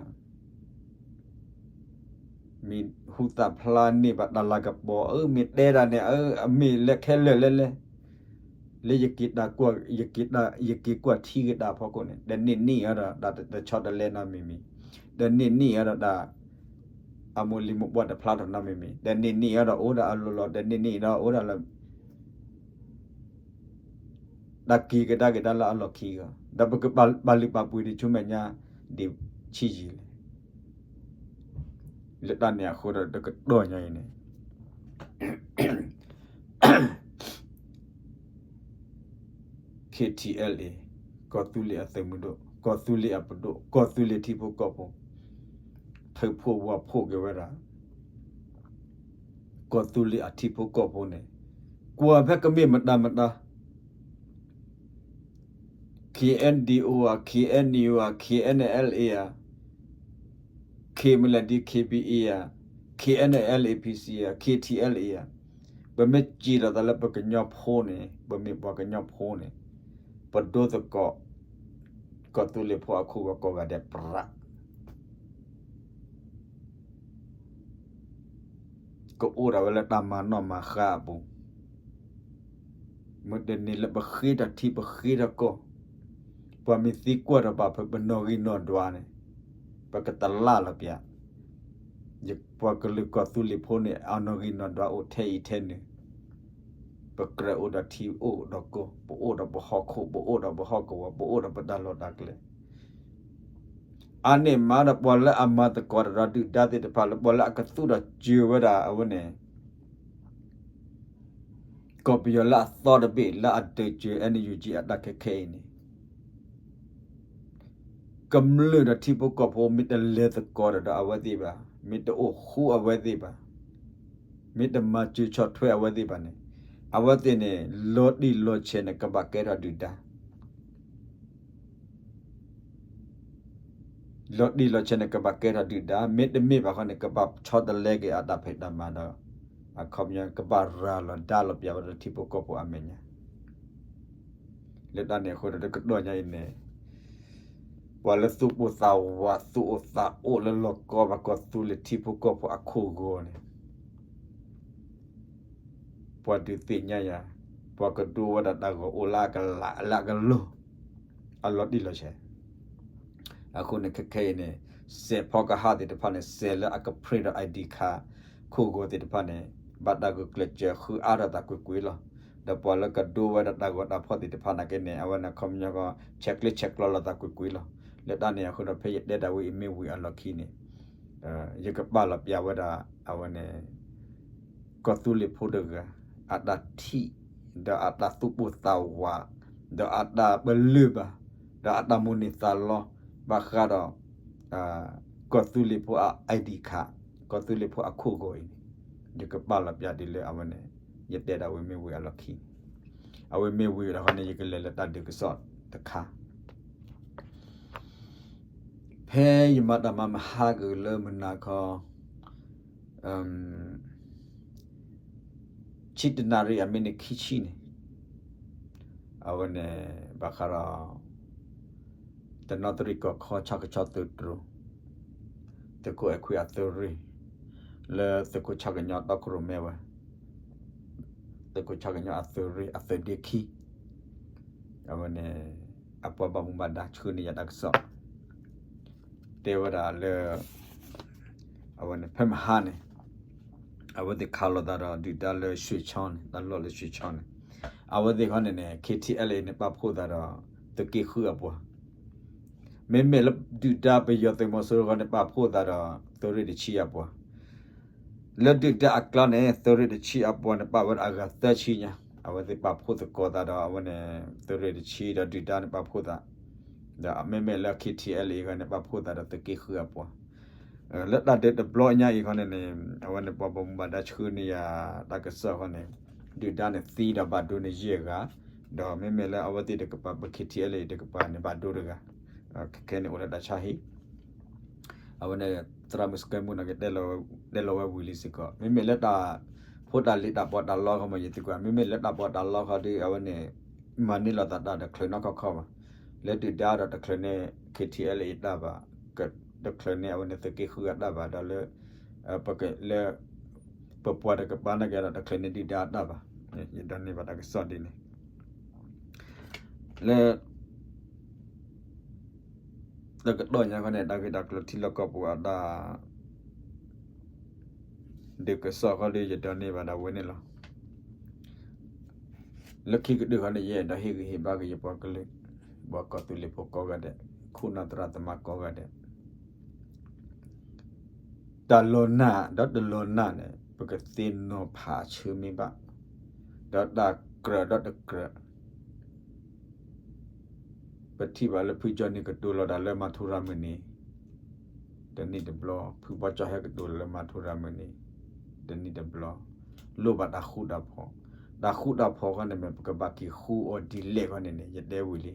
မံၤဟူသးဖျါန့ၢ်ဘၣ်တၢ်လၤကပီၤ အမ့ၢ်တဲဒၣ်န့ၣ် အမ့ၢ်လၢခဲလၢာ်လဲၣ်လဲၣ် လၢယက့ၤတၢ်ကွၢ် ယက့ၤကွၢ်ထံက့ၤတၢ်အဖီခိၣ်န့ၣ် တန့ၢ်န့ၢ်အီၤဒီးတၢ်တဆီတလဲနီတမံၤမံၤ, တန့ၢ်န့ၢ်အီၤဒီးတၢ် အမိၢ်လံၤမိၢ်ပှၢ်တဖျါထီၣ်နီတမံၤမံၤ, တန့ၢ်န့ၢ်အီၤဒီးအိၣ်ဒၣ်အလီၢ်လီၢ်, တန့ၢ်န့ၢ်အီၤဒီးအိၣ်ဒၣ်လၢ တၢ်က့ၤကဒါက့ၤတၢ်လၢအလီၢ်ခံဂီၢ်, ဒီးပကပာ်လုၢ်ပာ်ပှ့ၤဒံးဆူမဲာ်ညါ ဒံးဆံးယံာ်လဲၣ်. လၢတၢ်န့ၣ်အဃိဒီးတကတီၢ်ညါအံၤန့ၣ် KTLA ကီၢ်သူလ့ၤအသုးမုၢ်ဒိၣ်, ကီၢ်သူလ့ၤအပဒိၣ်, ကီၢ်သူလ့ၤထံဖိကီၢ်ဖိ, ထုးဖှိၣ်ဝးဖှိၣ်က့ၤဝဲဒၣ် ကီၢ်သူလ့ၤအထံဖိကီၢ်ဖိန့ၣ် ကွၢ်ဖဲကမ့ၢ်မတၤမတၤ KNDO ဧါ, KNU ဧါ, KNLA ဧါ, K မလဲၣ် DKBA ဧါ, KNLA PC ဧါ, KTLA ဧါ, ပမ့ၢ်စံးလီၤသးလၢပကညီဖိန့ၣ် ပမ့ၢ်ပှၤကညီဖိန့ၣ် ပဒိသကိး ကီၢ်သူလ့ၤဖိအခိၣ်ဂီၤကိးဂၤဒဲးပြး ကအိၣ်ဒၣ်ဝဲလၢတၢ်မၤနီၣ်မၤဃါအပူၤ, မ့ၢ်တန့ၢ်လၢပဃ့တၢ်ထံပဃ့တၢ်ကီၢ်, ပှၤမ့ၢ်သံကွၢ်တၢ်ဘၣ်ဖဲပနီၣ်ဂံၢ်နီၣ်ဒွးန့ၣ် ပကတလၢ်လီၤပျး, ယပှၤကလုာ်ကီၢ်သူလ့ၤဖိန့ၣ် အနီၣ်ဂံၢ်နီၣ်ဒွးအိၣ်ထဲအံၤထဲနုၤ, ပကြၢးအိၣ်ဒီးထံအိၣ်ဒီးကီၢ်, ပအိၣ်ဒီးပဟီၣ်ခိၣ်, ပအိၣ်ဒီးပဟီၣ်ကဝီၤ, ပအိၣ်ဒီးပတၢ်လီၢ်တၢ်ကျဲ အါန့ၢ်မးဒီးပှၤလၢအမၤသကိးတၢ်ဒီးဒုၣ်ဒါသ့ၣ်တဖၣ်လၢပှၤလၢအကသူၣ်ထီၣ်စၢၤဝဲဒၣ်အဝဲန့ၣ် ကီၢ်ပယီၤလၢအသီတဘ့ၣ်လၢအဒုးစၢၤ NUG အတၢ်ခဲခဲအံၤန့ၣ် ကမျၢၢ်ဒီးထံဖိကီၢ်ဖိမ့ၢ်တလဲၤသကိးတၢ်ဒီးအဝဲသ့ၣ်ဘၣ်, မ့ၢ်တအိၣ်ဃူအဝဲသ့ၣ်ဘၣ်, မ့ၢ်တမၤစၢၤဆီၣ်ထွဲအဝဲသ့ၣ်ဘၣ်န့ၣ် အဝဲသ့ၣ်န့ၣ် လီၤတံၢ်လီၤဆဲးန့ၣ် ကဘၣ်ကဲထီၣ်ဒုၣ်ဒါ လီၤတံၢ်လီၤဆဲးန့ၣ် ကဘၣ်ကဲထီၣ်ဒုၣ်ဒါ, မ့တမ့ၢ်ဘၣ်ဃီန့ၣ် ကဘၣ်ဆီတလဲက့ၤအတၢ်ဖံးတၢ်မၤဒီး အခီပညီ ကဘၣ်ရၤလီၤဒါလီၤပျးဝဲဒီးထံဖိကီၢ်ဖိအမဲာ်ညါ လၢတၢ်န့ၣ်အဃိဒီး တကတီၢ်ညါအံၤန့ၣ် ပှၤလၢသူၣ်ပိၢ်သးဝး သူၣ်အိၣ်သးအိၣ်လၢလီၢ်ကီဘၣ် ကီၢ်သူလ့ၤထံဖိကီၢ်ဖိအခိၣ်ဂီၤန့ၣ် ပှၤဒုးသ့ၣ်ညါယၤ, ပှၤကဒိဝဲဒၣ်တၢ်ဂီၤအိၣ်လၢအကလးလၢအကလီၢ်, အလီၤတံၢ်လီၤဆဲး. အဃိန့ၣ် ခဲခဲအံၤန့ၣ် စဲးဖီကဟၣ်သ့ၣ်တဖၣ်န့ၣ် စဲးလၢအက print ဒီး ID card ခိၣ်ဂီၤသ့ၣ်တဖၣ်န့ၣ် ဘၣ်တၢ်ဂုာ်ကျဲးစၢးဃုအါထီၣ်သးကွ့ၢ်ကွ့ၢ်လီၤ. ဒီးပှၤလၢကဒိဝဲဒၣ်တၢ်ဂီၤတၢ်ဖီၣ်သ့ၣ်တဖၣ်နာ်က့န့ၣ် အဝဲန့ၣ်ခီပညီကီ ဆဲးကျၢဆဲးကျိးလိာ်သးကွ့ၢ်ကွ့ၢ်လီၤ. လၢတၢ်န့ၣ်အဃိဒီး ဖဲယတဲဒၣ်ဝဲအံၤမ့ၢ်ဝံၤအလီၢ်ခံန့ၣ် ယကပာ်လီၤပျးဝဲဒၣ် အဝဲန့ၣ် ကီၢ်သူလ့ၤဖိတဂၤ အတၢ်ထံၣ် ဒီးအတၢ်သူၣ်ပိၢ်သးဝး ဒီးအတၢ်ပလၢၢ်ဘၣ် ဒီးအတၢ်မိၣ်န့ၢ်သးလီ ဘၣ်ဃးဒီး ကီၢ်သူလ့ၤဖိအ ID card ကီၢ်သူလ့ၤဖိအခိၣ်ဂီၤအံၤန့ၣ် ယကပာ်လီၤပျးဒ်လၢအဝဲန့ၣ် ယတဲဒၣ်ဝဲမ့ၢ်ဝံၤအလီၢ်ခံန့ၣ် အဝဲမ့ၢ်ဝံၤဒီးဃီန့ၣ် ယကလဲၤလၢတၢ်ဒုးကစီၣ်တခါ ဖဲယမၤတၢ်မၤမဟါကလၢမုၢ်နၤခီ ဆံတနၣ်ရံၣ်အမံးနံးခံဆံန့ၣ် အဝဲန့ၣ် ဘၣ်ဃးဒီး တနီသရံၣ်ကီၢ်ခီဆၣ်ကဆီသုးတြိၤ သုးခိၣ်အဲၣ်ခွံအသုးရ့ၣ် လၢသုးခိၣ်ဆၣ်ကညီတီခိၣ်ရိၣ်မဲဝဲ သုးခိၣ်ဆၣ်ကညီအသုးရ့ၣ်အသုးဒ့ခံ အဝဲန့ၣ် အပှၤဘၣ်မူဘၣ်ဒါဆှၢန့ၢ်ယၤတၢ်ကစီၣ် တဲဝဲဒၣ်လၢ အဝဲန့ၣ် ဖဲမဟါန့ၣ် အဝဲသ့ၣ်ခးလိာ်သးဒီးဒုၣ်ဒါလၢ ရွှေချောင်း န့ၣ် တၢ်လီၢ်လၢ ရွှေချောင်း န့ၣ် အဝဲသ့ၣ်ခီန့ၣ်န့ၣ် ခ့ထံအဲလ်အ့န့ၣ် ပာ်ဖှိၣ်သးဒီး သုးက့ဃုအပှၤ မ့မ့ၢ်လၢဒုၣ်ဒါပယီၤသုးမီၤစိရိၤခီန့ၣ် ပာ်ဖှိၣ်သးဒီး သုးရ့ၣ်တဆံအပှၤ လၢဒုၣ်ဒါအကျါန့ၣ် သုးရ့ၣ်တဆံအပှၤန့ၣ် ပာ်ဝဲဒၣ်အဂၤသၢဆံညါ အဝဲသ့ၣ်ပာ်ဖှိၣ်သကိးသးဒီး အဝဲန့ၣ် သုးရ့ၣ်တဆံဒီးဒုၣ်ဒါန့ၣ်ပာ်ဖှိၣ်သး ဒီးမ့မ့ၢ်လၢ ခ့ထံအဲလ်အ့ ခီန့ၣ် ပာ်ဖှိၣ်သးဒီးသုးက့ဃုအပှၤ လၢတၢ်ဒုးတဘျီညါအံၤခီန့ၣ်န့ၣ် အဝဲန့ၣ်ပှၤဘၣ်မူဘၣ်ဒါဆှၢန့ၢ်ယၤတၢ်ကစီၣ်ခီန့ၣ် ဒုၣ်ဒါန့ၣ်သံဒီးဘၣ်ဒိန့ၢ်ယဲၢ်ဂၤ ဒီးမ့မ့ၢ်လၢအဝဲသ့ၣ်တကပၤ ပ ခ့ထံအဲလ်အ့ တကပၤန့ၣ် ဘၣ်ဒိတဂၤ ခဲခဲန့ၣ်အိၣ်လၢတၢ်ဆါဟံၣ် အဝဲန့ၣ် သရၣ်မုၣ်စကဲမုၣ်န့ၣ်က့ တဲလီၤဝဲဝံၤလံစ့ၢ်ကီး မ့မ့ၢ်လၢတၢ်ဖိတၢ်လံၤတၢ်ပီးတၢ်လီခီမ့ၢ်ယသံကွၢ် မ့မ့ၢ်လၢတၢ်ပီးတၢ်လီခီဒီး အဝဲန့ၣ် မၤန့ၢ်လိာ်သးတၢ်ဒီးချုးနီၢ်ခီၣ်ခီၣ်ဘၣ် လၢဒုၣ်ဒါဒီးတချုးန့ၢ် ခ့ထံအဲလ်အ့ တၢ်ဘၣ် တချုးန့ၢ်အဝဲန့ၣ်သုးက့ဃုအတၢ်ဘၣ်ဒီးလၢ လၢ ပပှၤတကပၤန့ၣ်က့ဒီး တချုးန့ၢ်ဒုၣ်ဒါအတၢ်ဘၣ် ယဒိးန့ၢ်ဘၣ်တၢ်ကစီၣ်ဒ်န့ၣ် လၢ တကတီၢ်ညါခီန့ၣ် တၢ်ဂ့ၢ်တၢ်ကျိၤထံလီၢ်ကီၢ်ပူၤအတၢ် ဒုးကစီၣ်ခီဒီး ယဒိးန့ၢ်ဘၣ်ဒၣ်ဝဲန့ၣ်လီၤ. လၢခံကတၢၢ်ခီန့ၣ် ယအဲၣ်ဒိးဟ့ၣ်ဂံၢ်ဟ့ၣ်ဘါက့ၤယပှၤကလုာ် ပှၤကီၢ်သူလ့ၤဖိကိးဂၤဒဲး ခိၣ်နၢ်သရၣ်သမါကိးဂၤဒဲး တၢ်လီၤနၢ်ဒီးတလီၤနၢ်န့ၣ် ပကသ့ၣ်နီၣ်ဖးဆၢမ့ၢ်ဘၣ်, ဒီးတၢ်ကြၢးဒီးတကြၢး ပထံၣ်ဘၣ်လၢဖုကၠီန့ၣ်ကတိၤလီၤတၢ်လၢမၤထူရၤမုၢ်နံၤ တနံၣ်တဘျီ, ဖုဘီကၠီဟဲကတိၤလီၤလၢမၤထူရၤမုၢ်နံၤ တနံၣ်တဘျီ, လိၣ်ဘၣ်တၢ်ဃူတၢ်ဖိး, တၢ်ဃူတၢ်ဖိးခီန့ၣ်မ့ၢ် ပကဘၣ်က့ၤဃူအီၤဒ်လဲၣ်ခီန့ၣ်န့ၣ် ယတဲဝံၤလံ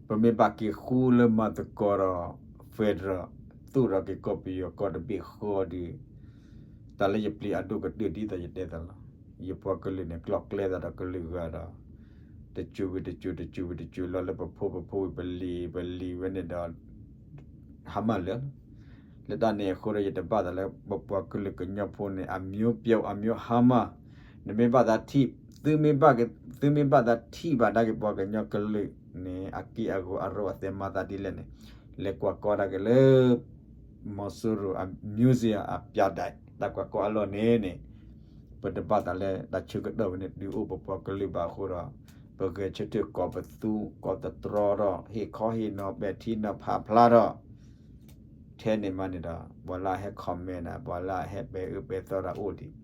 ပမ့ၢ်ဘၣ်က့ၤဃူလၢမၤသကိးဒီး federal သိၣ်ဒီးက့ၤကီၢ်ပယီၤကီၢ်တဘ့ၣ်ဃီဒီး တၢ်လၢယပျံၤအဒိၣ်ကတၢၢ်ဒ်သိးယတဲသးလီၤ. ယပှၤကလုာ်န့ၣ် ကျီၢ်ကျဲသးဒီးကလုာ်ဂၤဒီး တစူၤဝံၤတစူၤ တစူၤဝံၤတစူၤ လီၤလၢပဖိပဖိဝံၤပလံၤ ပလံၤဝဲန့ၣ်ဒီး ဟါမၢ်လၢာ်လီၤ. လၢတၢ်န့ၣ်အဃိဒီး ယတဘၣ်သးလၢပပှၤကလုာ်ကညီဖိန့ၣ် အမျိုးပြုတ် အမျိုးဟါမၢ်, နမ့ၢ်ဘၣ်သးထံၣ်, သုမ့ၢ်ဘၣ်သးထံၣ်ဘၣ်ဒၣ်က့ၤပှၤကညီကလုာ်န့ၣ် အက့ၢ်အဂီၤအရူအသဲမၤသးဒ်လဲၣ်န့ၣ် လဲၤကွၢ်ကီဒၣ်က့ၤလၢ မီၤစိရိၤအ museum အပြတိုက် တၢ်ကွၢ်ကီအလီၢ်န့ၣ်န့ၣ် ပတဘၣ်သးလၢတၢ်ဆၢကတီၢ်ဝဲန့ၣ် ဒုးအိၣ်ပပှၤကလုာ်ဘၣ်အဃိဒီး ပဂဲၤဆၢထၢၣ်ကိးပသူ ကိးသတြီထီၣ် ဟ့ၣ်ခီဟ့ၣ်နီၤ ပဲာ်ထံနီၤဖးဖျါထီၣ် ထဲန့ၣ်မးန့ၣ်ဒီး ပှၤလၢအဟဲ comment ဒီး ပှၤလၢအဟဲပဲာ်အၢပဲာ်သီတၢ်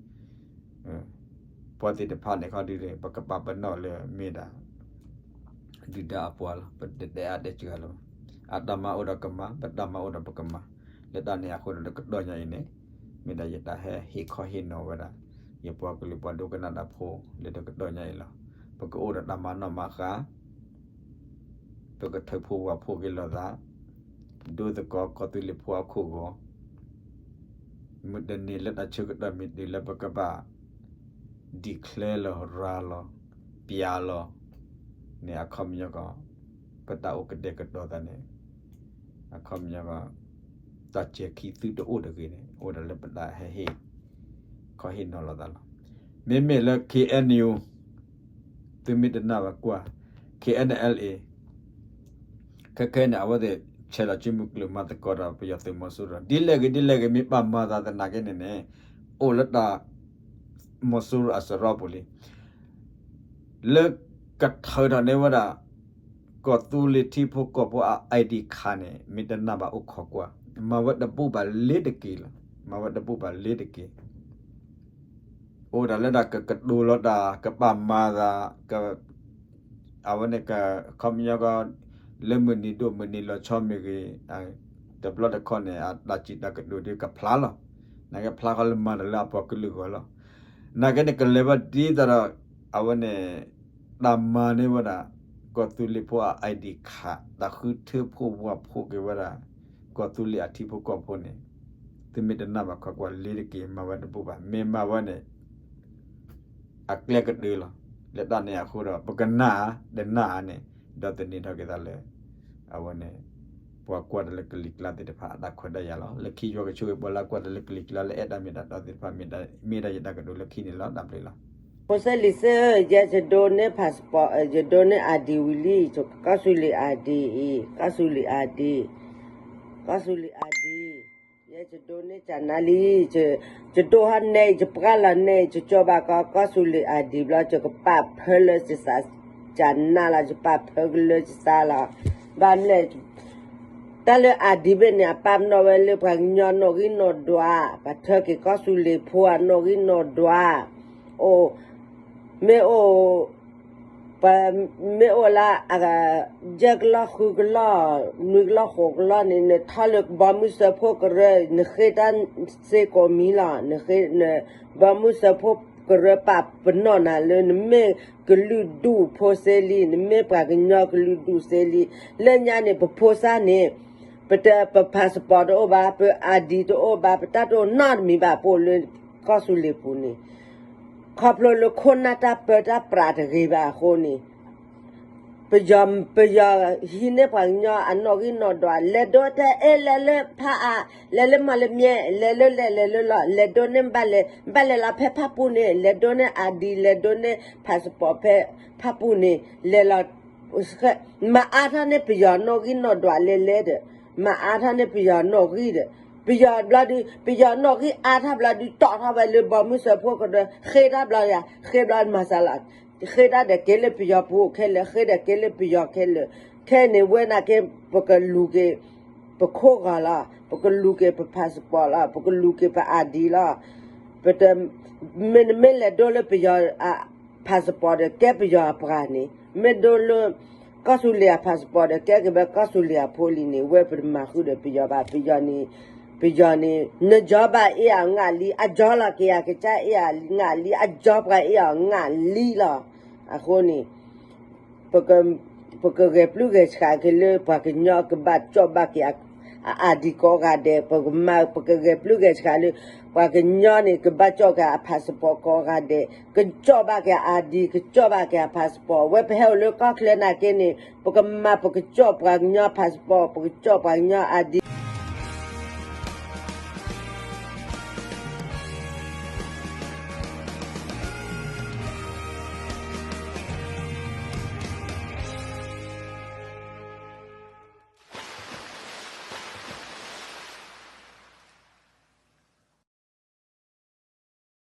အိၣ်ဒံး ပှၤသ့ၣ်တဖၣ်န့ၣ်ခီဒုး ပကပာ်ပနီၣ်လၢမ့ၢ်ဒၣ် ဒုၣ်ဒါအပှၤလီၤ. ပတတဲအါတဲစှၤလီၤ. အတၢ်မၤအိၣ်ဒီးကမၤ, ပတၢ်မၤအိၣ်ဒီးပကမၤ. လၢတၢ်န့ၣ်အဃိဒီးတကတီၢ်ညါအံၤန့ၣ် မ့ၢ်ဒၣ်ယတၢ်ဟဲဟ့ၣ်ခီဟ့ၣ်နီၤဝဲဒၣ် ယပှၤကလုာ်ပှၤဒိကနၣ်တၢ်ဖိလၢတကတီၢ်ညါအံၤလီၤ. ပကအိၣ်ဒီးတၢ်မၤနီၣ်မၤဃါ ပကထၢဖှိၣ်ဝၣ်ဖှိၣ်က့ၤလိာ်သး, ဒိသကိးကီၢ်သူလ့ၤဖိအခိၣ်ဂီၤ, မုၢ်တနံၤလၢတၢ်ဆၢကတီၢ်မ့ၢ်တုၤလၢပကဘၣ် declare လီၤ ရၤလီၤ ပျးလီၤန့ၣ် အခီပညီကီး ပတၢ်အိၣ်ကတဲာ်ကတီၤသးန့ၣ် အခီပညီကီး တၢ်စဲၤခံသုတအိၣ်တဂ့ၤန့ၣ် အိၣ်ဒၣ်လၢပတၢ်ဟဲဟ့ၣ်ခီဟ့ၣ်နီၤလိာ်သးလီၤ. မ့မ့ၢ်လၢ K N U သုမ့ၢ်တနာ်ဘၣ်ကွၢ် K N L A ခဲခဲန့ၣ် အဝဲသ့ၣ်ဆဲးလီၤစုမုၢ်ကျၢၢ်မၤသကိးဒီးပယီၤသုးမီၤစိရိၤ ဒ်လဲၣ်ဂ့ၤဒ်လဲၣ်ဂ့ၤ မ့ၢ်ဘၣ်မၤသးသနာ်က့န့ၣ်န့ၣ် အိၣ်လၢတၢ် မီၤစိရိၤအစရီပူၤလံ လၢကထၢထီၣ်န့ၢ်ဝဲဒၣ် ကီၢ်သူလ့ၤထံဖိကီၢ်ဖိအ I D card န့ၣ် မ့ၢ်တနာ်ဘၣ်အိၣ်ခိးကွၢ် မၤဝဲတဘူၣ်ဘၣ်လ့ၤတက့ၢ်လီၤ. မၤဝဲတဘူၣ်ဘၣ်လ့ၤတက့ၢ် အိၣ်ဒၣ်လၢတၢ်ကကတိၤလီၤတၢ် ကပာ်မၤသး အဝဲန့ၣ်က ခီပညီကီး လၢမုၢ်နံၤဒိၣ်မုၢ်နံၤလီၤဆီမ့ၢ်ဂ့ၤ တဘျီတခီၣ်န့ၣ် အတၢ်စံးတၢ်ကတိၤဒ်ကဖျါလီၤ. နာ်က့ဖျါဃီလၢမၤတၢ်လၢအပှၤကလုာ်ဂီၢ်လီၤ. နာ်က့န့ၣ်ကလဲၤဘၣ်ဒ်သိးဒီး အဝဲန့ၣ် တၢ်မၤန့ၢ်ဝဲဒၣ် ကီၢ်သူလ့ၤဖိအ I D card တၢ်ဃုထၢဖှိၣ်ဝၣ်ဖှိၣ်က့ၤဝဲဒၣ် ကီၢ်သူလ့ၤအထံဖိကီၢ်ဖိန့ၣ် သုမ့ၢ်တနာ်ဘၣ်ခိးကွၢ်လ့ၤတက့ၢ် မၤဝဲတဘူၣ်ဘၣ် မ့ၢ်မၤဝဲန့ၣ် အကျဲကတၢၢ်လီၤ. လၢတၢ်န့ၣ်အဃိဒီး ပကနၣ်ဧါ တနၣ်ဧါန့ၣ် ဒီးသန့ၤထီၣ်က့ၤသးလၢ အဝဲန့ၣ် ပှၤကွၢ်တၢ်လၢကလံၤကျါသ့ၣ်တဖၣ်အတၢ်ခွဲးတၢ်ယာ်လီၤ. လၢခံယွၤကဆိၣ်ဂ့ၤပှၤလၢအကွၢ်တၢ်လၢကလံၤကျါလၢအဲၣ်တၢ်မ့ၢ်တၢ်တီသ့ၣ်တဖၣ် မ့ၢ်ဒၣ်ယတၢ်ကတိၤလၢခံန့ၣ်လီၤ. တၢ်ဘျုးလီၤ. ဖိစဲလံၤသ့ၣ်ဧၢ, ယဲယဒိးန့ၢ် passport, ယဒိးန့ၢ် ID ဝံၤလံ, ကီၢ်သူလ့ၤ ID အံၤ, ကီၢ်သူလ့ၤ ID, ကီၢ်သူလ့ၤ ID, ယဲယဒိးန့ၢ်ကနါလံ, ယဒိးဟီၣ်နဲအံၤ ယပှၢ်လီၤနဲအံၤ ယကၠီၣ်ဘၣ်ကီၢ် ကီၢ်သူလ့ၤ ID ဘျီ ယကပာ်ဖၢလၢယသး, ကနါလီၤ ယပာ်ဖၢကလၢယသးလီၤ, ဘၣ်မနုၤလဲၣ် တၢ်လၢ ID ဘ့ၣ်န့ၣ် အပာ်ပနီၣ်ဝဲလၢပှၤကညီနီၣ်ဂံၢ်နီၣ်ဒွး, ပှၤထၢက့ၤကီၢ်သူလ့ၤဖိအနီၣ်ဂံၢ်နီၣ်ဒွး, အိၣ်, မ့ၢ်အိၣ်, ပှၤမ့ၢ်အိၣ်လၢ ယဲၢ်ကလီၢ်ဃုကလီၢ်, နွံကလီၢ်ဃိးကလီၢ်န့ၣ် နထီၣ်လၢဘီမုၢ်စၢဖှိၣ်ကရၢ, နဃ့တၢ်စ့ကိးမံၤလီၤ, နဃ့, ဘီမုၢ်စၢဖှိၣ်ကရၢပာ်ပနီၣ်နၤလၢ နမ့ၢ်ကလုာ်ဒူၣ်ဖိစ့လံ, နမ့ၢ်ပှၤကညီကလုာ်ဒူၣ်စ့လံ, လၢညါန့ၣ် ပဖိစၢ်န့ၣ် ပတ, ပ passport တအိၣ်ဘၣ်, ပ ID တအိၣ်ဘၣ်, ပတၢ်တအိၣ်နီတမံၤဘၣ် ပအိၣ်လၢကီၢ်သူလ့ၤပူၤန့ၣ်, ခီဖျိလၢခိၣ်နၢ်တၢ်ပၢတၢ်ပြးတဂ့ၤဘၣ်အဃိန့ၣ်, ပယီၤ, ပယီၤဟံးန့ၢ်ပှၤကညီအနီၣ်ဂံၢ်နီၣ်ဒွး, လဲၤဒိးတဲ အဲ လဲၤလၢဖးအါ, လဲၤလၢမီၣ်လမၠဲ, လဲၤလၢလဲၤ လဲၤလၢလီၤ, လဲၤဒိးန့ၢ်ဘၣ်လဲၤ, ဘၣ်လဲၤလီၤဖဲဖၣ်ပူၣ်န့ၣ်, လဲၤဒိးန့ၢ် ID, လဲၤဒိးန့ၢ် passport ဖဲဖၣ်ပူၣ်န့ၣ်, လဲၤလီၤ မၤအါထီၣ်န့ၢ်ပယီၤနီၣ်ဂံၢ်နီၣ်ဒွးလဲၤလဲၤဒီး, မၤအါထီၣ်န့ၢ်ပယီၤနီၣ်ဂံၢ်ဒီး, ပယီၤဘျီဒုး, ပယီၤနီၣ်ဂံၢ်အါထီၣ်ဘျီဒုး တီၣ်ထီၣ်ဝဲလၢဘီမုၢ်စၢဖှိၣ်ကရၢ, ဃ့တၢ်ဘျီယၤ, ဃ့ဘျီမၤစၢၤလီၤ, ဃ့တၢ်ဒီးက့ၤလၢပယီၤပူၤခဲလၢာ်, ဃ့ဒီးက့ၤလၢပယီၤခဲလၢာ်, ခဲအံၤန့ၣ် ဝဲနာ်က့ ပကလူၤက့ၤ ပခိၣ်ဂီၤလီၤ, ပကလူၤက့ၤပ passport လီၤ, ပကလူၤက့ၤပ ID လီၤ, ပတ, မ့တမ့ၢ်လဲၤဒိးလၢပယီၤ passport ဒီး ကဲပယီၤအပှၤန့ၣ်, မ့ၢ်ဒိးလၢ ကီၢ်သူလ့ၤအ passport ဒီး ကဲက့ၤဝဲကီၢ်သူလ့ၤအဖိလံန့ၣ်, ဝဲပတမၤဃုာ်ဒီးပယီၤဘၣ်, ပယီၤန့ၣ်, ပယီၤန့ၣ် နကၠီဘၣ်အ့ၣ်အီၤနးလံ, အကၠီလီၤက့ၤအကစၢ်အ့ၣ်အီၤနးလံ, အကၠီပှၤအ့ၣ်အီၤနးလံလီၤ, အဃိန့ၣ် ပကဂဲၤပျုၢ်ဂဲၤဆှးက့ၤလၢပှၤကညီကဘၣ်ကၠီၣ်ဘၣ်က့ၤအ ID ကိးဂၤဒဲး, ပကမၤ ပကဂဲၤပျုၢ်ဂဲၤဆှးလၢ ပှၤကညီန့ၣ် ကဘၣ်ကၠီၣ်က့ၤအ passport ကိးဂၤဒဲး, ကကၠီၣ်ဘၣ်က့ၤအ ID, ကကၠီၣ်ဘၣ်က့ၤအ passport, ဝဲပဟဲအိၣ်လၢကီၢ်ချၢနာ်က့န့ၣ်, ပကမၤ ပကကၠီၣ်ပှၤကညီ passport, ပကကၠီၣ်ပှၤကညီ ID,